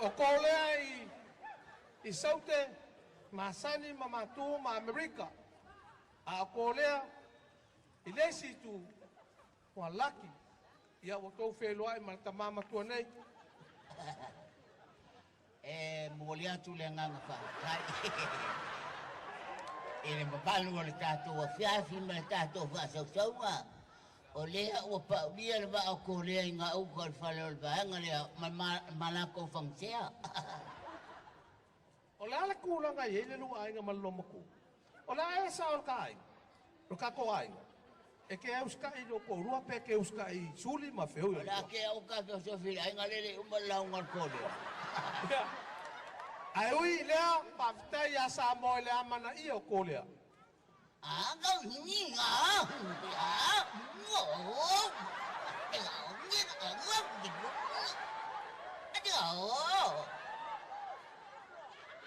O ko lea i Saute, masani ma matu ma Amerika. A o ko lea i le isi itu ua laki ia ua tou feiloai ma le tamā matua nei. E momoli atu le agaga faafetai i le mamalu o le tatou afiafi ma le tatou faasausauga. O lea ua paulia le vaa o Kolea i gauta o le fale o le vaega lea ma latou fagasea. O le a le tulaga e i ai le lua aiga ma le loomatua? O le a e sao le ta aiga, lo tatou aiga. E ke usitai i lou toalua pe ke usitai i Suli ma Feui o O le a ke au ka feosofi i le aiga lele uma le lauga a le Kolea. Ia. Ae ui i lea, faafetai ia Samoa i le amanaia o Kolea.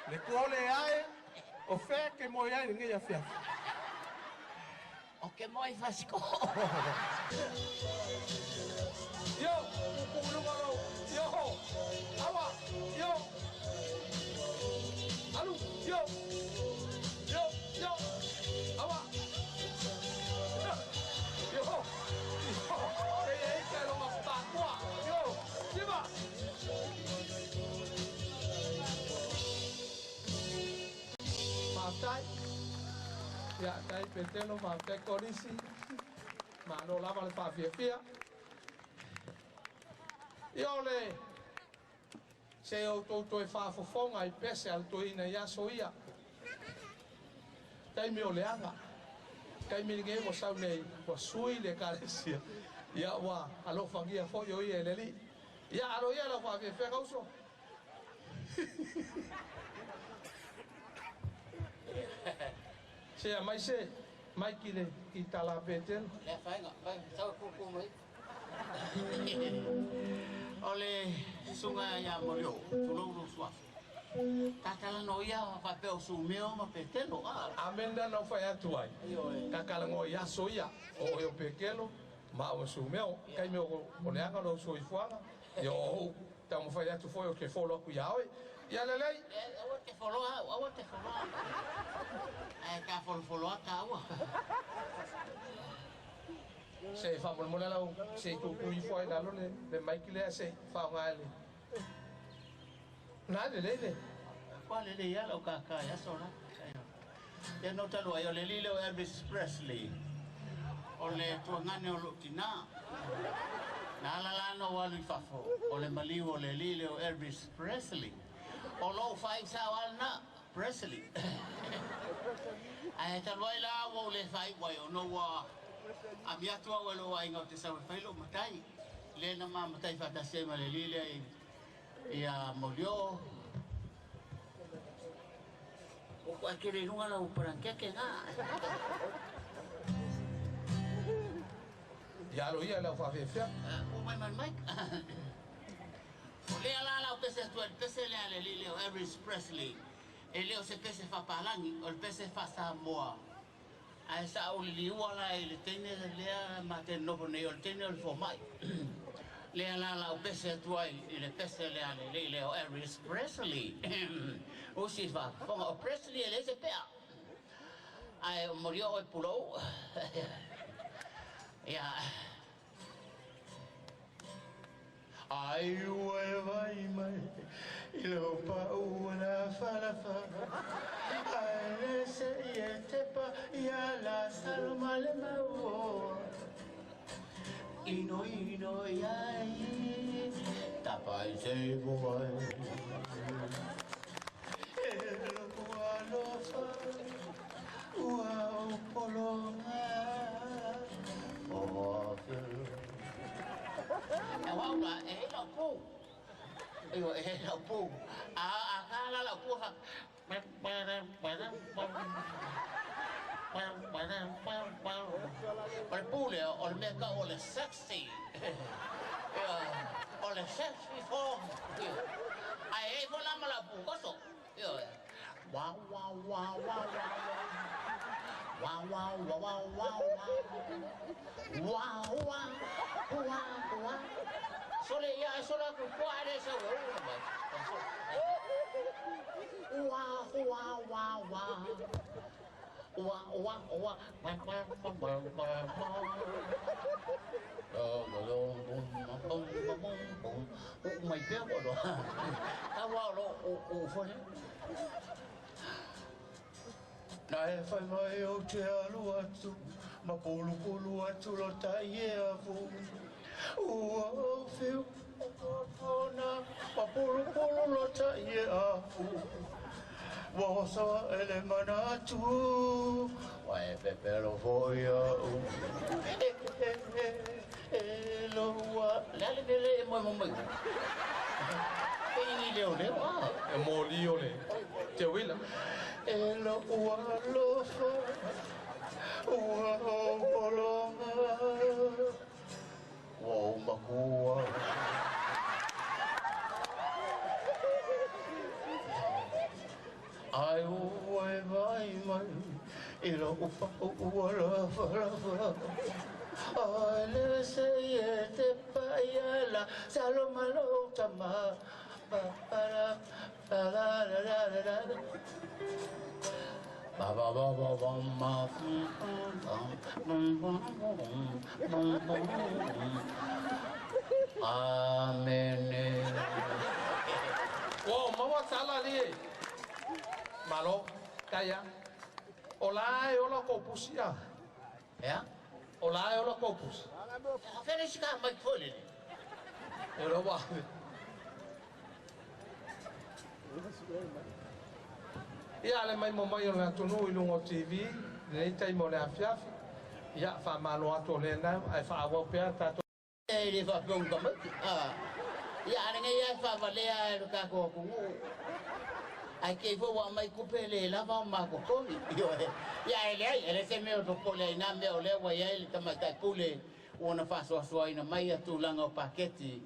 Le Kolea e, o fea e te moe ai i lenei afiafi? Ou te moe i Fasitoo. Io, tuutuu i luga lou, io, aua, io, alu, io, io, io, aua, io, io, keia ika e loma pakoa, io, siva. Faafetai. Ia, tai Petelo, faafetai Kolisi. Malo lava le faafiafia. Ia o le se outou toe faafofoga i pese a le toeaina i aso ia. Taimi o leaga. Taimi lenei ua sau nei ua sui le ekalesia. Ia ua alofagia foi o ia e le Alii. Ia alo ia lau faafiafiaga uso. Se aumai se maiki le kitala a Petelo. Le afaina, vai, sau e kuku mai. O le susuga ia Molioo, tulou lou suafa. Tatalanoa ia faapea o Sumeo ma Petelo, a. Amene lea na ou fai atu ai. Tatalanoa i aso ia, o oe o Petelo ma au o Sumeo. Taimi o leaga lou soifuaga, ia o ou taumafai atu foi ou te folo atu iā oe. Ia lelei. Aua te foloa au, aua te foloa au. Ae ta folofoloa tāua. Se i faamolemole lau, se i tuutuu ifo ai i lalo le, le maiki lea se i faaaoga e le. Na lelei le. Kua lelei lava lau kākā i aso la. Ia no talu ai o le alii lea o Elvis Presley o le tuagane o lou tinā. Na ala la ona ou alu i fafo o le maliu o le alii lea o Elvis Presley. O lou faaisao lava lena, Presley. Ae talu ai la ua ou le faaiu ai ona ua ami atu au e lou aiga ou te sau e fai lou matai. Lea na ma matai faatasi ai ma le alii lea ia Molioo. Ua ae kele i luga lau palanakeke na. Ia alo ia i lau faafeafea. Ua mai ma le mic. O lea la lau pese atu ai le pese lea a le alii lea o Elvis Presley. E le o se pese faapalagi, o le pese faa-Samoa. Ae sa ou liliua la i le teine lea ma te nofo nei, o le teine o le fomai. Lea la lau pese atu ai i le pese lea a le alii lea o Elvis Presley. Usi faafofoga, o Presley e leai se pea. Ae molia oe pulou. Ia. Ai ua e vai mai i lou pau lafalafa, Ae le se i e tepa ia Lasalo ma le mauoa. Inoinoi ai tapa i se ipo ai. E lou alofa ua ou pologa o afelo. E wau la e hei lau pu. Io e hei lau pu. A a ka la lau pu ha. O le pu lea, o le mea kau o le sexy. Ia, o le sexy form. Ia. Ai e fo la ma lau pu koso. Ia. Wow, wow, wow, wow, wow. Wow, wow, wow, wow, wow, wow. Wow, wow, wow, wow. Sole ia sola ku ko ale sa wo mai. Wow, wow, wow, wow. Wow, wow, wow. Ba ba ba ba ba ba. Lo bum bum bum bum. O mai pe ko lo. Ta wa lo o o fo. Na e whai mai o te alu atu, ma pulu atu lo tai e afu. Ua o whiu o kona, ma pulu lo tai e afu. Ua osa e le mana atu, wa e pepelo foi au. E e e e lo ua. Le ale mele e moe mo mai. E ni leo leo a. E mōli o le te wila. E lo ua alofa, ua ou pologa, ua ou makua. Ai ua e vai mai, i lou pau ua lava lava. Ai le se e te pai ala, saloma lou tama. Pa pa la pa la la la la la. Ba ba ba ba ba ma bum bum bum bum bum bum bum. Amene. Ua o maua sala li e. Malo, kaya. O la e ola kou pusi a. Ea? O la e ola kou pusi. Fere si ka mai foi le. E lo wa. Ia le mai mo mai o le atunu i lunga o TV, lenei taimi o le afiafi. Ia, whaamalo atu o lena, ai whaawau pea tātou. E le whaapea ka mai. Ah. Ia ana ngai ia whaavalea e lo kako akungu. Ai ke fo wa mai kupe le lava o mako komi. Ia e le ai, e le se mea o topole ai nā mea o lea wa ia le tamaitai pule ua na faasoasoaina mai a tulaga o paketi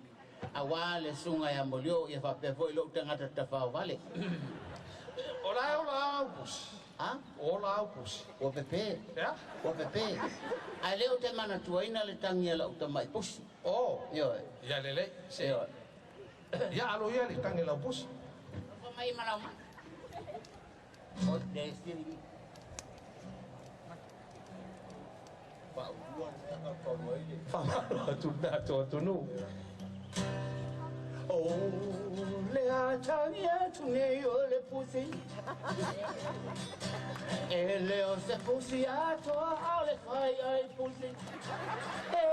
auā le suga ia moliō ia faapea foʻi loʻu tagata tafaovale. O la e ola au pusi. A? Ola au pusi. Ua pepe. Ea? Ua pepe. Ae lē o te manatuaina le tagi a lau tamaʻi pusi. O. Ioe. Ia lelei. Se. Ioe. Ia alo ia le tagi lau pusi. Fa mai ma lau mai. O le siri. Whaamalo atu nā tō atunu. O le atangi atu nei o le pusi. E le o se pusi atoa a le fai ai pusi. E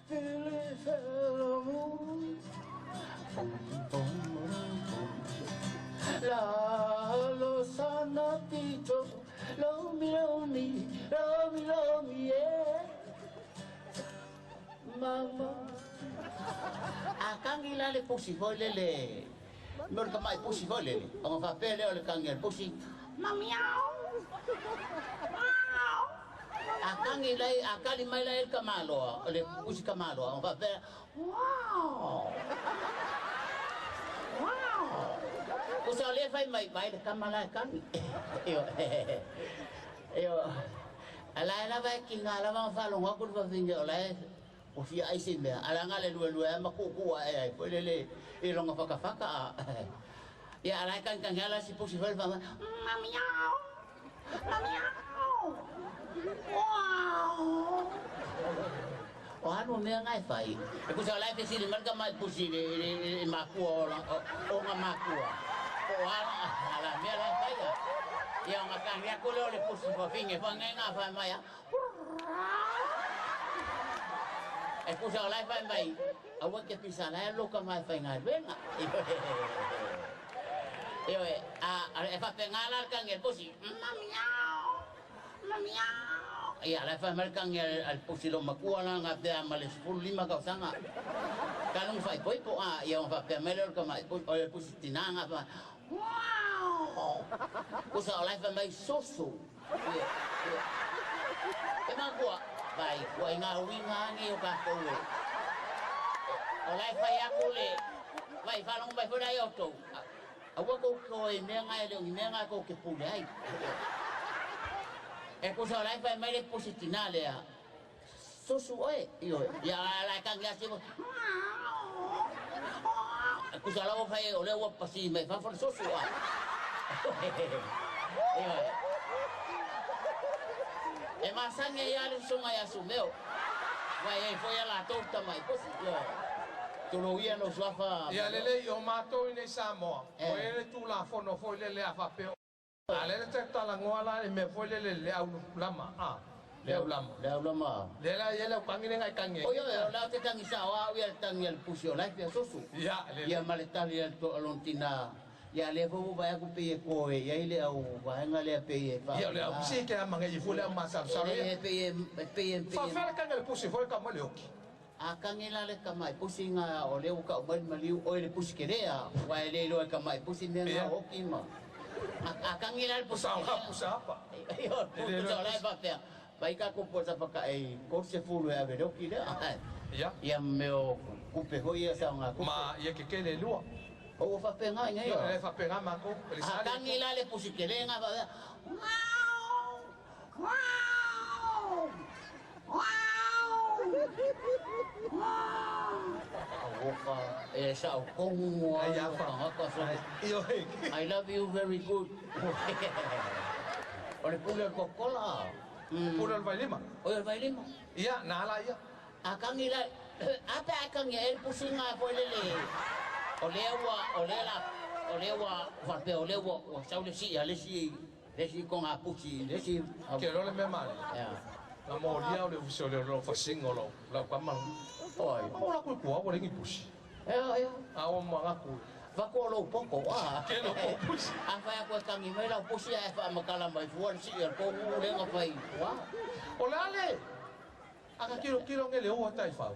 fili felo mu. Bum, bum, bum. La lo sana pito, lo mi lo mi, lo mi lo mi yeah. Mama. A kangi la le pusi foi le le. Me o le kamai pusi foi le le. O nga whapea le o le kangi le pusi. Mamiau. Miau. A kangi lai, a kali mai lai le kamaloa, o le pusi kamaloa. O whapea, wow. Wow. O sa le fai mai mai le kamala e kangi. Io, io. Ala e lava e ki ngā lava nga whalonga ku le wawinge o lae o fia ai se mea. Ala ngā le lue lue a maku ku a e ai. Foi le le i longa whakawhaka a. Ia ala e kangi kangi ala si pusi whai whanga. Mamiau! Mamiau! Wow! O anu mea ngai whai. E kusa o lai fesili marka mai pusi le, le, le makua o, o, o ngā makua. O ala, ala mea lai whai a. Ia o ngā kangi aku le o le pusi whawhinge whangai ngā whai mai a. E tusa o la e fai mai, aua e te pisa la e loka mai faigaluega. Ioe, a, e faapena la le tagi a le pusi, Mamiao! Mamiao! Ia, la e fai mai le tagi a le pusi loomatua la na pea ma le 15 tausaga. Talu ona faaipoipo, a, ia ona faapea mai lea o le tamai pusi, o le pusi tinā na fai mai, Uau! Tusa o la e fai mai, Susu! Ia, ia. E manatua, vai, ua i ngā uiga lava nei o tatou e, o la e fai atu le, vai, faalogo mai foi la ia outou, aua tou te o i mea na e le o ni mea na tou te pule ai. E tusa o la e fai mai le pusi tinā lea, Susu oe, ioe, ia a la e tagi atu ia, tusa la ua fai o lea ua pasi mai fafo le susu a. Ioe. E masani ai lava le susuga ia Sumeo, vai ai foi a latou tamai pusi, ioe. Tulou ia lou suafa. Ia lelei, o matou inei Samoa, ua i ai le Tulafono foi lele a faapea, A lea le talanoa la i mea foi lele le au lama a, le au lama. Le au lama. Lea la e i ai le au tagi lea na e tagi ai. Oi oi, o lea ou te tagi sao a au ia le tagi a le pusi o life ia susu. Ia, lelei. Ia ma le tali a le toa lona tina. Ia lea foi ua vaai atu pei e koe i ai le au vaega lea pei e Ia, o le au pusi ke a mange i foi le au masalosalo ia. E pei e, pei e, pei e. Faafefea le tagi a le pusi foi le tau mai le oki? A tagi la le tamai pusi nga o lea ua tau mai le maliu oe le pusi kele a, aua e le iloa e tamai pusi mea nga oki ma. A tagi la le pusi kele a. Pusa apa. Pusa o la e faapea, vai tatou po tapakae i 30 e ave le oki lea. Ia. Ia ma mea o kupe foi ia sa o nga kupe. Ma ia kekele e lua. O ua faapena i nei. Ia, e faapena matou. A tagi la le pusi kele nga faapea, Wow! Wow! Alofa e sao kogu ai o tagata sole. I love you very good. O le pule o le Coca-Cola. Pule o le vailima. Oi o le vailima. Ia, na ala ia. A tagi la, a pe a tagi e le pusiga foi lele. O lea ua, o lea la, o lea ua faapea o lea ua, ua sau le sii a le isi Le isi koga pusi, le isi... Ke loa le mea male. Na molia o le ofisa o le lo fasinga o lau lau kama. Oi. Ma o la kui kua ua lengi pusi. Ea, ea. A o ma ngaku. Vaku o lou poto, a. Ke lo ko pusi. A fai aku e tangi mai lau pusi ae faamatala mai fua le sii o le kogu lea na fai ua. O le a le? A ka kilokilo nge le ua tai fau.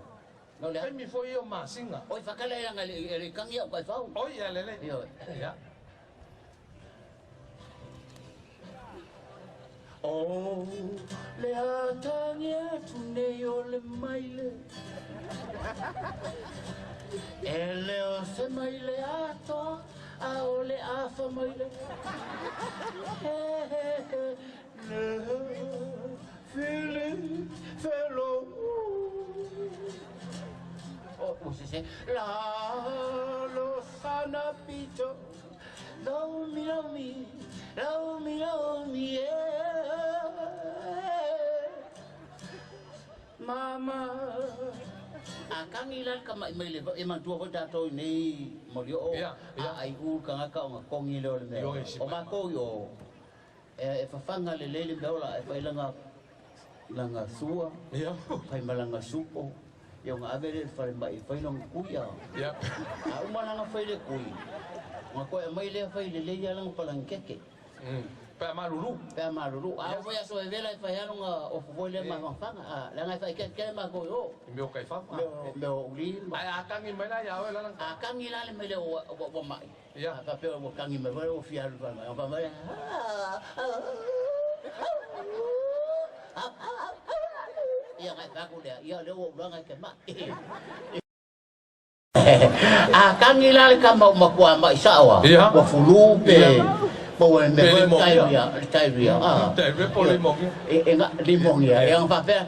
No le a? Taimi foi ia o masinga. Oi whakale langa le le kangi au kai fau. Oi ia lelei. Ioe. Ia. Oh, le atangi atu nei o le maile. E le o se maile atoa, a o le afa maile. He he he, le feeling fellow. Oh, ua sese. La lo sana pito. Love me, love me, love me, love me, yeah. Mama. A tangi la le tama'i mai le e manatua foi tatou i nei molioo Ia, ia. a ai u le tagata ona togi lea o le mea. Ioe, si O mai. matou i o, e fafaga lelei le mea ola e fai lana lana sua, Ia. fai ma lana supo, ia ona ave lea i le falemai e fai lona kui a. Ia. A uma lana fai le kui, ona toe aumai lea fai lelei lava lana palangekeke. Pe a malulu. Pe a malulu. A oo foi aso e vela e fai lava lona ofu foi lea mafanafana, a leaga e fai ketekele matou i o. I mea o kaifafa. Mea o uli ma. Ae a tagi mai la ia oe lana. A tagi la le mea lea ua mai. Ia. A faapea ua tagi mai foi ua fia alu i le falemai. Ona fai mai lea, Ia ngai fai atu lea, ia lea ua ou laga e te mai. A tagi la le tama o matua mai sao a, ua fulu pe po ua le mea foi le diarrhea, le diarrhea a. Diarrhea po o limogia. E nga limogia, e aga faapea.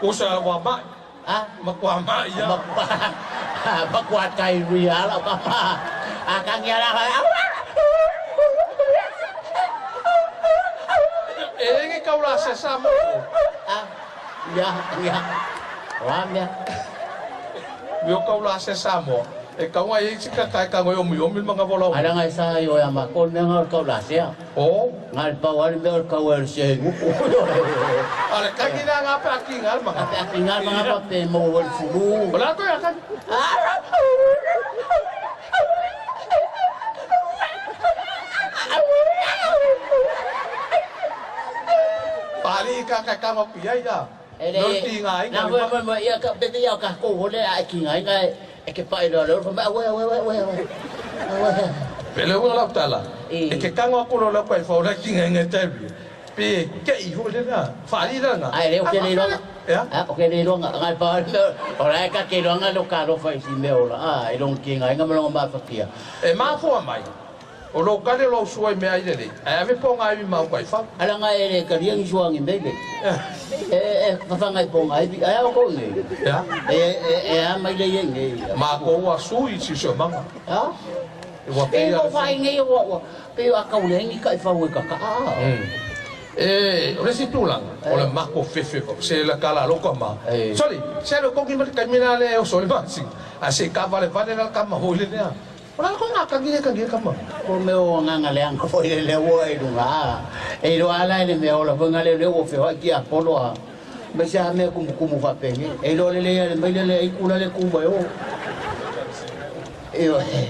Usa ua mai. A? Matua mai ia. Matua, matua diarrhea lau tama. A tagi ala E le ni kaula se sa mo. A, ia, ia. O a mea? Mea o kaula se Samoa. E kauga i ai se kaka e tago e omiomi le manava o lau. Alaga e sa i o ia makou le mea nga o le kau lasea. O. Nga le pau a le mea o le kau e o le senuku. A o le kagi lea nga pe a kiga le manava. Pe a kiga le manava pe maua ai le fulu. O le a toe a kagi? Pali ka ka tago atu i ai a. E le, na moe moe moe ia ka pe ia o kakou hole a e kiga ai nga e ke paʻi loa le olo, fai mai, Auē, auē, auē, auē, auē. Pe le uiga lau tala, e ke kago aku loa lau kaifau o le kiga inga e talia, pe e keʻi foi lena, faali lana. Ae le o ke le iloaga. Ea? A, o ke le iloaga, nga le pau le mea, o la e ka ke iloaga lo ka alofa i si mea ola, a, i lona kiga inga ma lona mafatia. E mafua mai, O lou kali o lou sua i meaai lelei, ae ave pogaivi ma au kaifau. Ala nga e le kalia ni suangi mele. E e fafaga i pogaivi, ae a outou nei? Ea? E e e a mai le ia i nei. Makou ua sui i siosiomaga. A? Ua E pei a ua fai nei ua ua pei a kau leai ni kaifau e kaka'a. E, o le isi tulaga, o le mako fefe vau, se la kala loko ma. Soli, se alu koki ma le taimi la le oso i le masina, ae se i kavalevale la le kama foi le lea. O le a koe ngā kangi e kangi e kama? Ko mea o agaga leaga foi le lea ua e luga a. E iloa a la e le mea ola foi nga lea lea ua feoai ki Apolo a. Mai se a mea kumukumu faapenge. E iloa lelei a le mai le lea i kula le ku mai o. Ioe.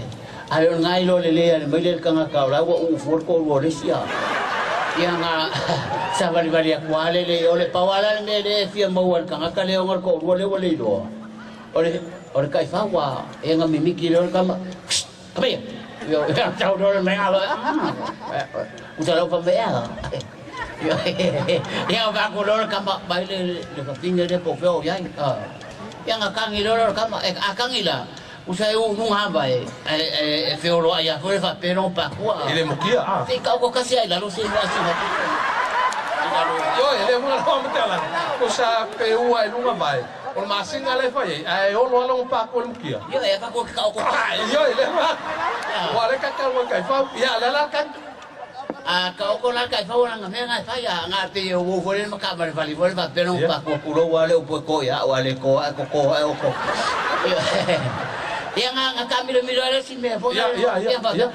A le o nga iloa lelei a le mai le kangaka o la ua uufua le toalua o le isi a. Ia nga savalivali atu a le le o le pau a la le mea lea e fia maua e le kangaka lea ona le toalua lea ua le iloa. O le, o le taifau ua ega mimiti lea o le tama, Psst! Come here! Io, ia, tau loa le mea loa, ah! Usa lau fai mai, ea. Ia, o vaku loa le tama, mai le, le fafine lea po o fea o i ai. Ah. Ia, na kagi loa lea o le tama, e, a kagi la, usa e uu luga ava e, e, e, e feoloai lava foi le faapea lona pakua. I le mukia, a. Se i kau kasi ai lalo se i loa sina pito. I lalo. Ioe, le uga lau faamatalaga, usa pe ua i luga vae. O le masina lea e fai ai, ae olo lava lona pa atu e le mukia. Ioe, e avatu ke kaoko. Ioe, lea ma. Ua le kakau e kaifau. Ia, lea la kani. A kaoko la kaifau langa mea nga e fai a nga pe e uou foi le ma kaavalevale foi le faapea lona pa atu atu lou a le upu e ko ia au a le ko ae koko ae oko. Ioe. Ia nga nga taamilomilo ai le isi mea foi Ia, ia, ia, ia faapea. ia.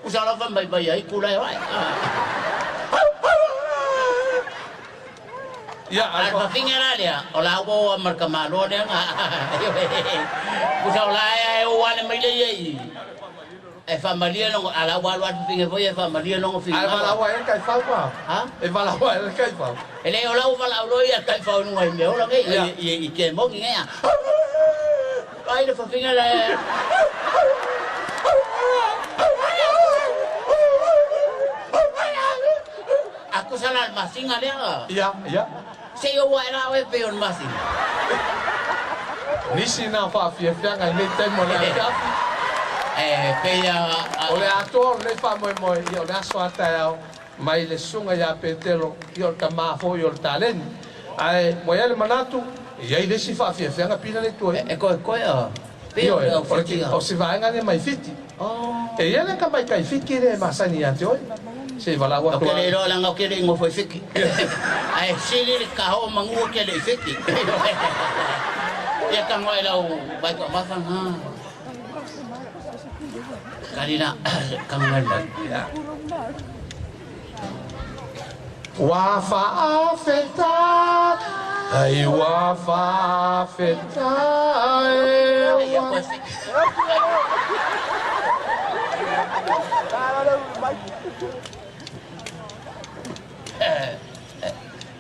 Usa lava mai mai ai kula e oe. Ia, A le fafine la lea, o la ua oa ma le tamaloa lea na pusa o la e o ale mai le ia i e faamalie logo a la ua alu a le fafine foi e faamalie logo Ae valaau ai le taifau ma? Ha? E valaau ai le taifau. E le o la ua valaau loa ia le taifau i luga i mea ola nei, i i ke moni nei a. Ai le fafine la e. A kusa la le masina lea. Ia, ia. Se i ou ae la oe pei o le masina. Nisi na faafiafiaga i nei taimi o le afiafi. E pei a. O le atoa o lenei faamoemoe, ia o le aso a taeao mai le susuga ia Petelo, ia o le tama foi o le taleni. Ae ua i ai le manatu, e i ai le isi faafiafiaga pina le tua i. E koekoe a. Pei o le Ioe, au Fiti a. o se vaega lea mai Fiti. E i ai le tamaitai Fiti lea e masani ia te oe. Se i valaau O atu ke a. le iloa leaga o ke le i nofo i Fiti. Ae sili le kaho o manu o ke le i Fiti. Ia tago ai lau vai toamafa na. Kali la tago mai mai. Ua faafetai, ai ua faafetai, ua.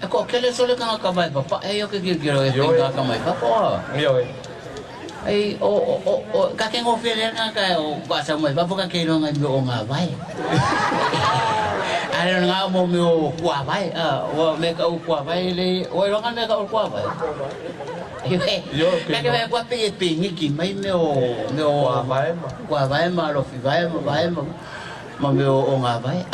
E toatele sole tagata mai papae ia ke kilokilo e tagata mai fafo a. Ioe. Ei, o, o, o, o, ka ke ngofe lea ngā ka o ka sa mai fafo ka ke iloa ngai mea o ngā vae. A le ngā mo mea o kua vae, a, o mea ka o kua vae le, o iloa ngā mea ka o kua vae. Ioe. Ka ke mea kua pe e pingiki mai mea o, mea o. Kua vae ma. Kua vae ma alofi vae ma vae ma. Ma mea o ngā vae.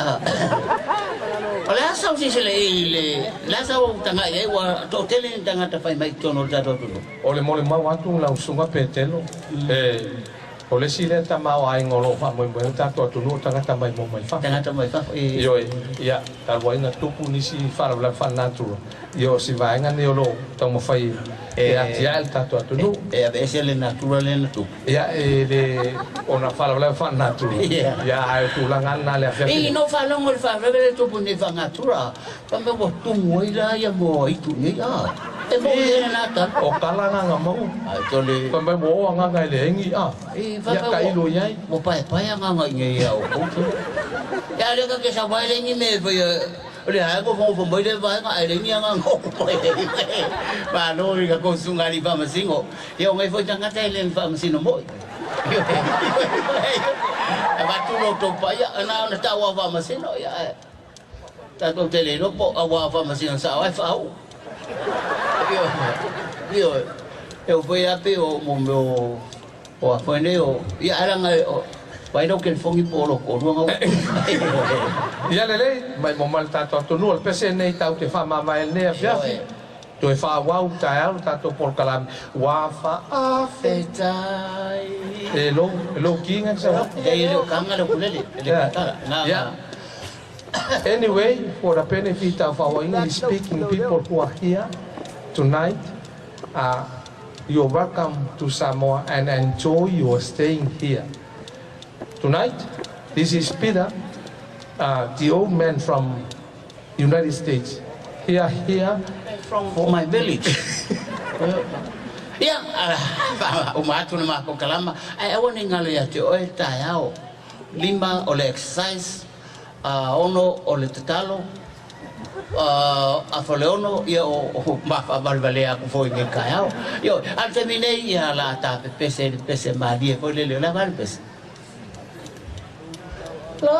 O le a sau sisile i le, le a sau ou tagai ai, ua toatele ni tagata fai mai i totonu o le tatou atunuu. O le molimau atu lau Susuga Petelo, e O le isi lea tamaoaiga o lo o faamoemoe ai le tatou atunuu o tagata maimoa mai fafo. Tagata mai fafo, e. Ioe, ia, talu ai na tupu nisi faalavelave faalenatura, ia o si vaega lenei o lo o taumafai e atiae le tatou atunuu. E aveese le natura lea na tupu. Ia, e le ona faalavelave faalenatura, ia, ae o tulaga lava na i le afiafi I nei. no faalogo i le faalavelave lea tupu nei faanatura, fai mai ua tumu ai la ia moa itu nei, a. E moni ai lena tala. O tala agaga mau. Ai tole. Fai mai ua o agaga i le egi, a. I fai Ia mai tailo i ai. Ua paepae agaga i nei ia outou tole. Ia lea ka ke sau ai le ni me fai o le ae ko fo mai le vaega ai le ni agaga o ko e. Malo i ka ko sunga li faamasino. Ia o ngai foi tagata e le faamasino moi. Avatu lo tou paia na ona tau au faamasino ia ae. Tatou te le iloa po o aua faamasino sao ai faauu. Ioe, ioe. E o foi a pei o mo mea o o a foi nei o ia ae leaga o vai lau kelefogi po o lou toalua na Ia lelei, mai mo mai le tatou atunuu o le pese lenei tatou te faamavae i lenei afiafi. Toe faaauau taeao le tatou polokalame ua Faafetai. E lou, e lou kiga ke sau. E le o kanga le ukulele, e le katala. Na, Yeah. Anyway, for the benefit of our English speaking people who are here tonight, you're welcome to Samoa and enjoy your staying here. Tonight, this is Peter, the old man from United States. Here, here. From my village. Ia, uma atu le matou kalama, ae aua ne i galo ia te oe taeao. Lima o le exercise, 6 o le tatalo, afa o le 6, ia o ma faavalevalea aku foi i lenei taeao. Ioe, a o le taimi nei, ia o le a ta pepese i le pese malie foi lele, o le a le pese? Lo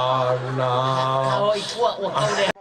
Kao i tua ua kau le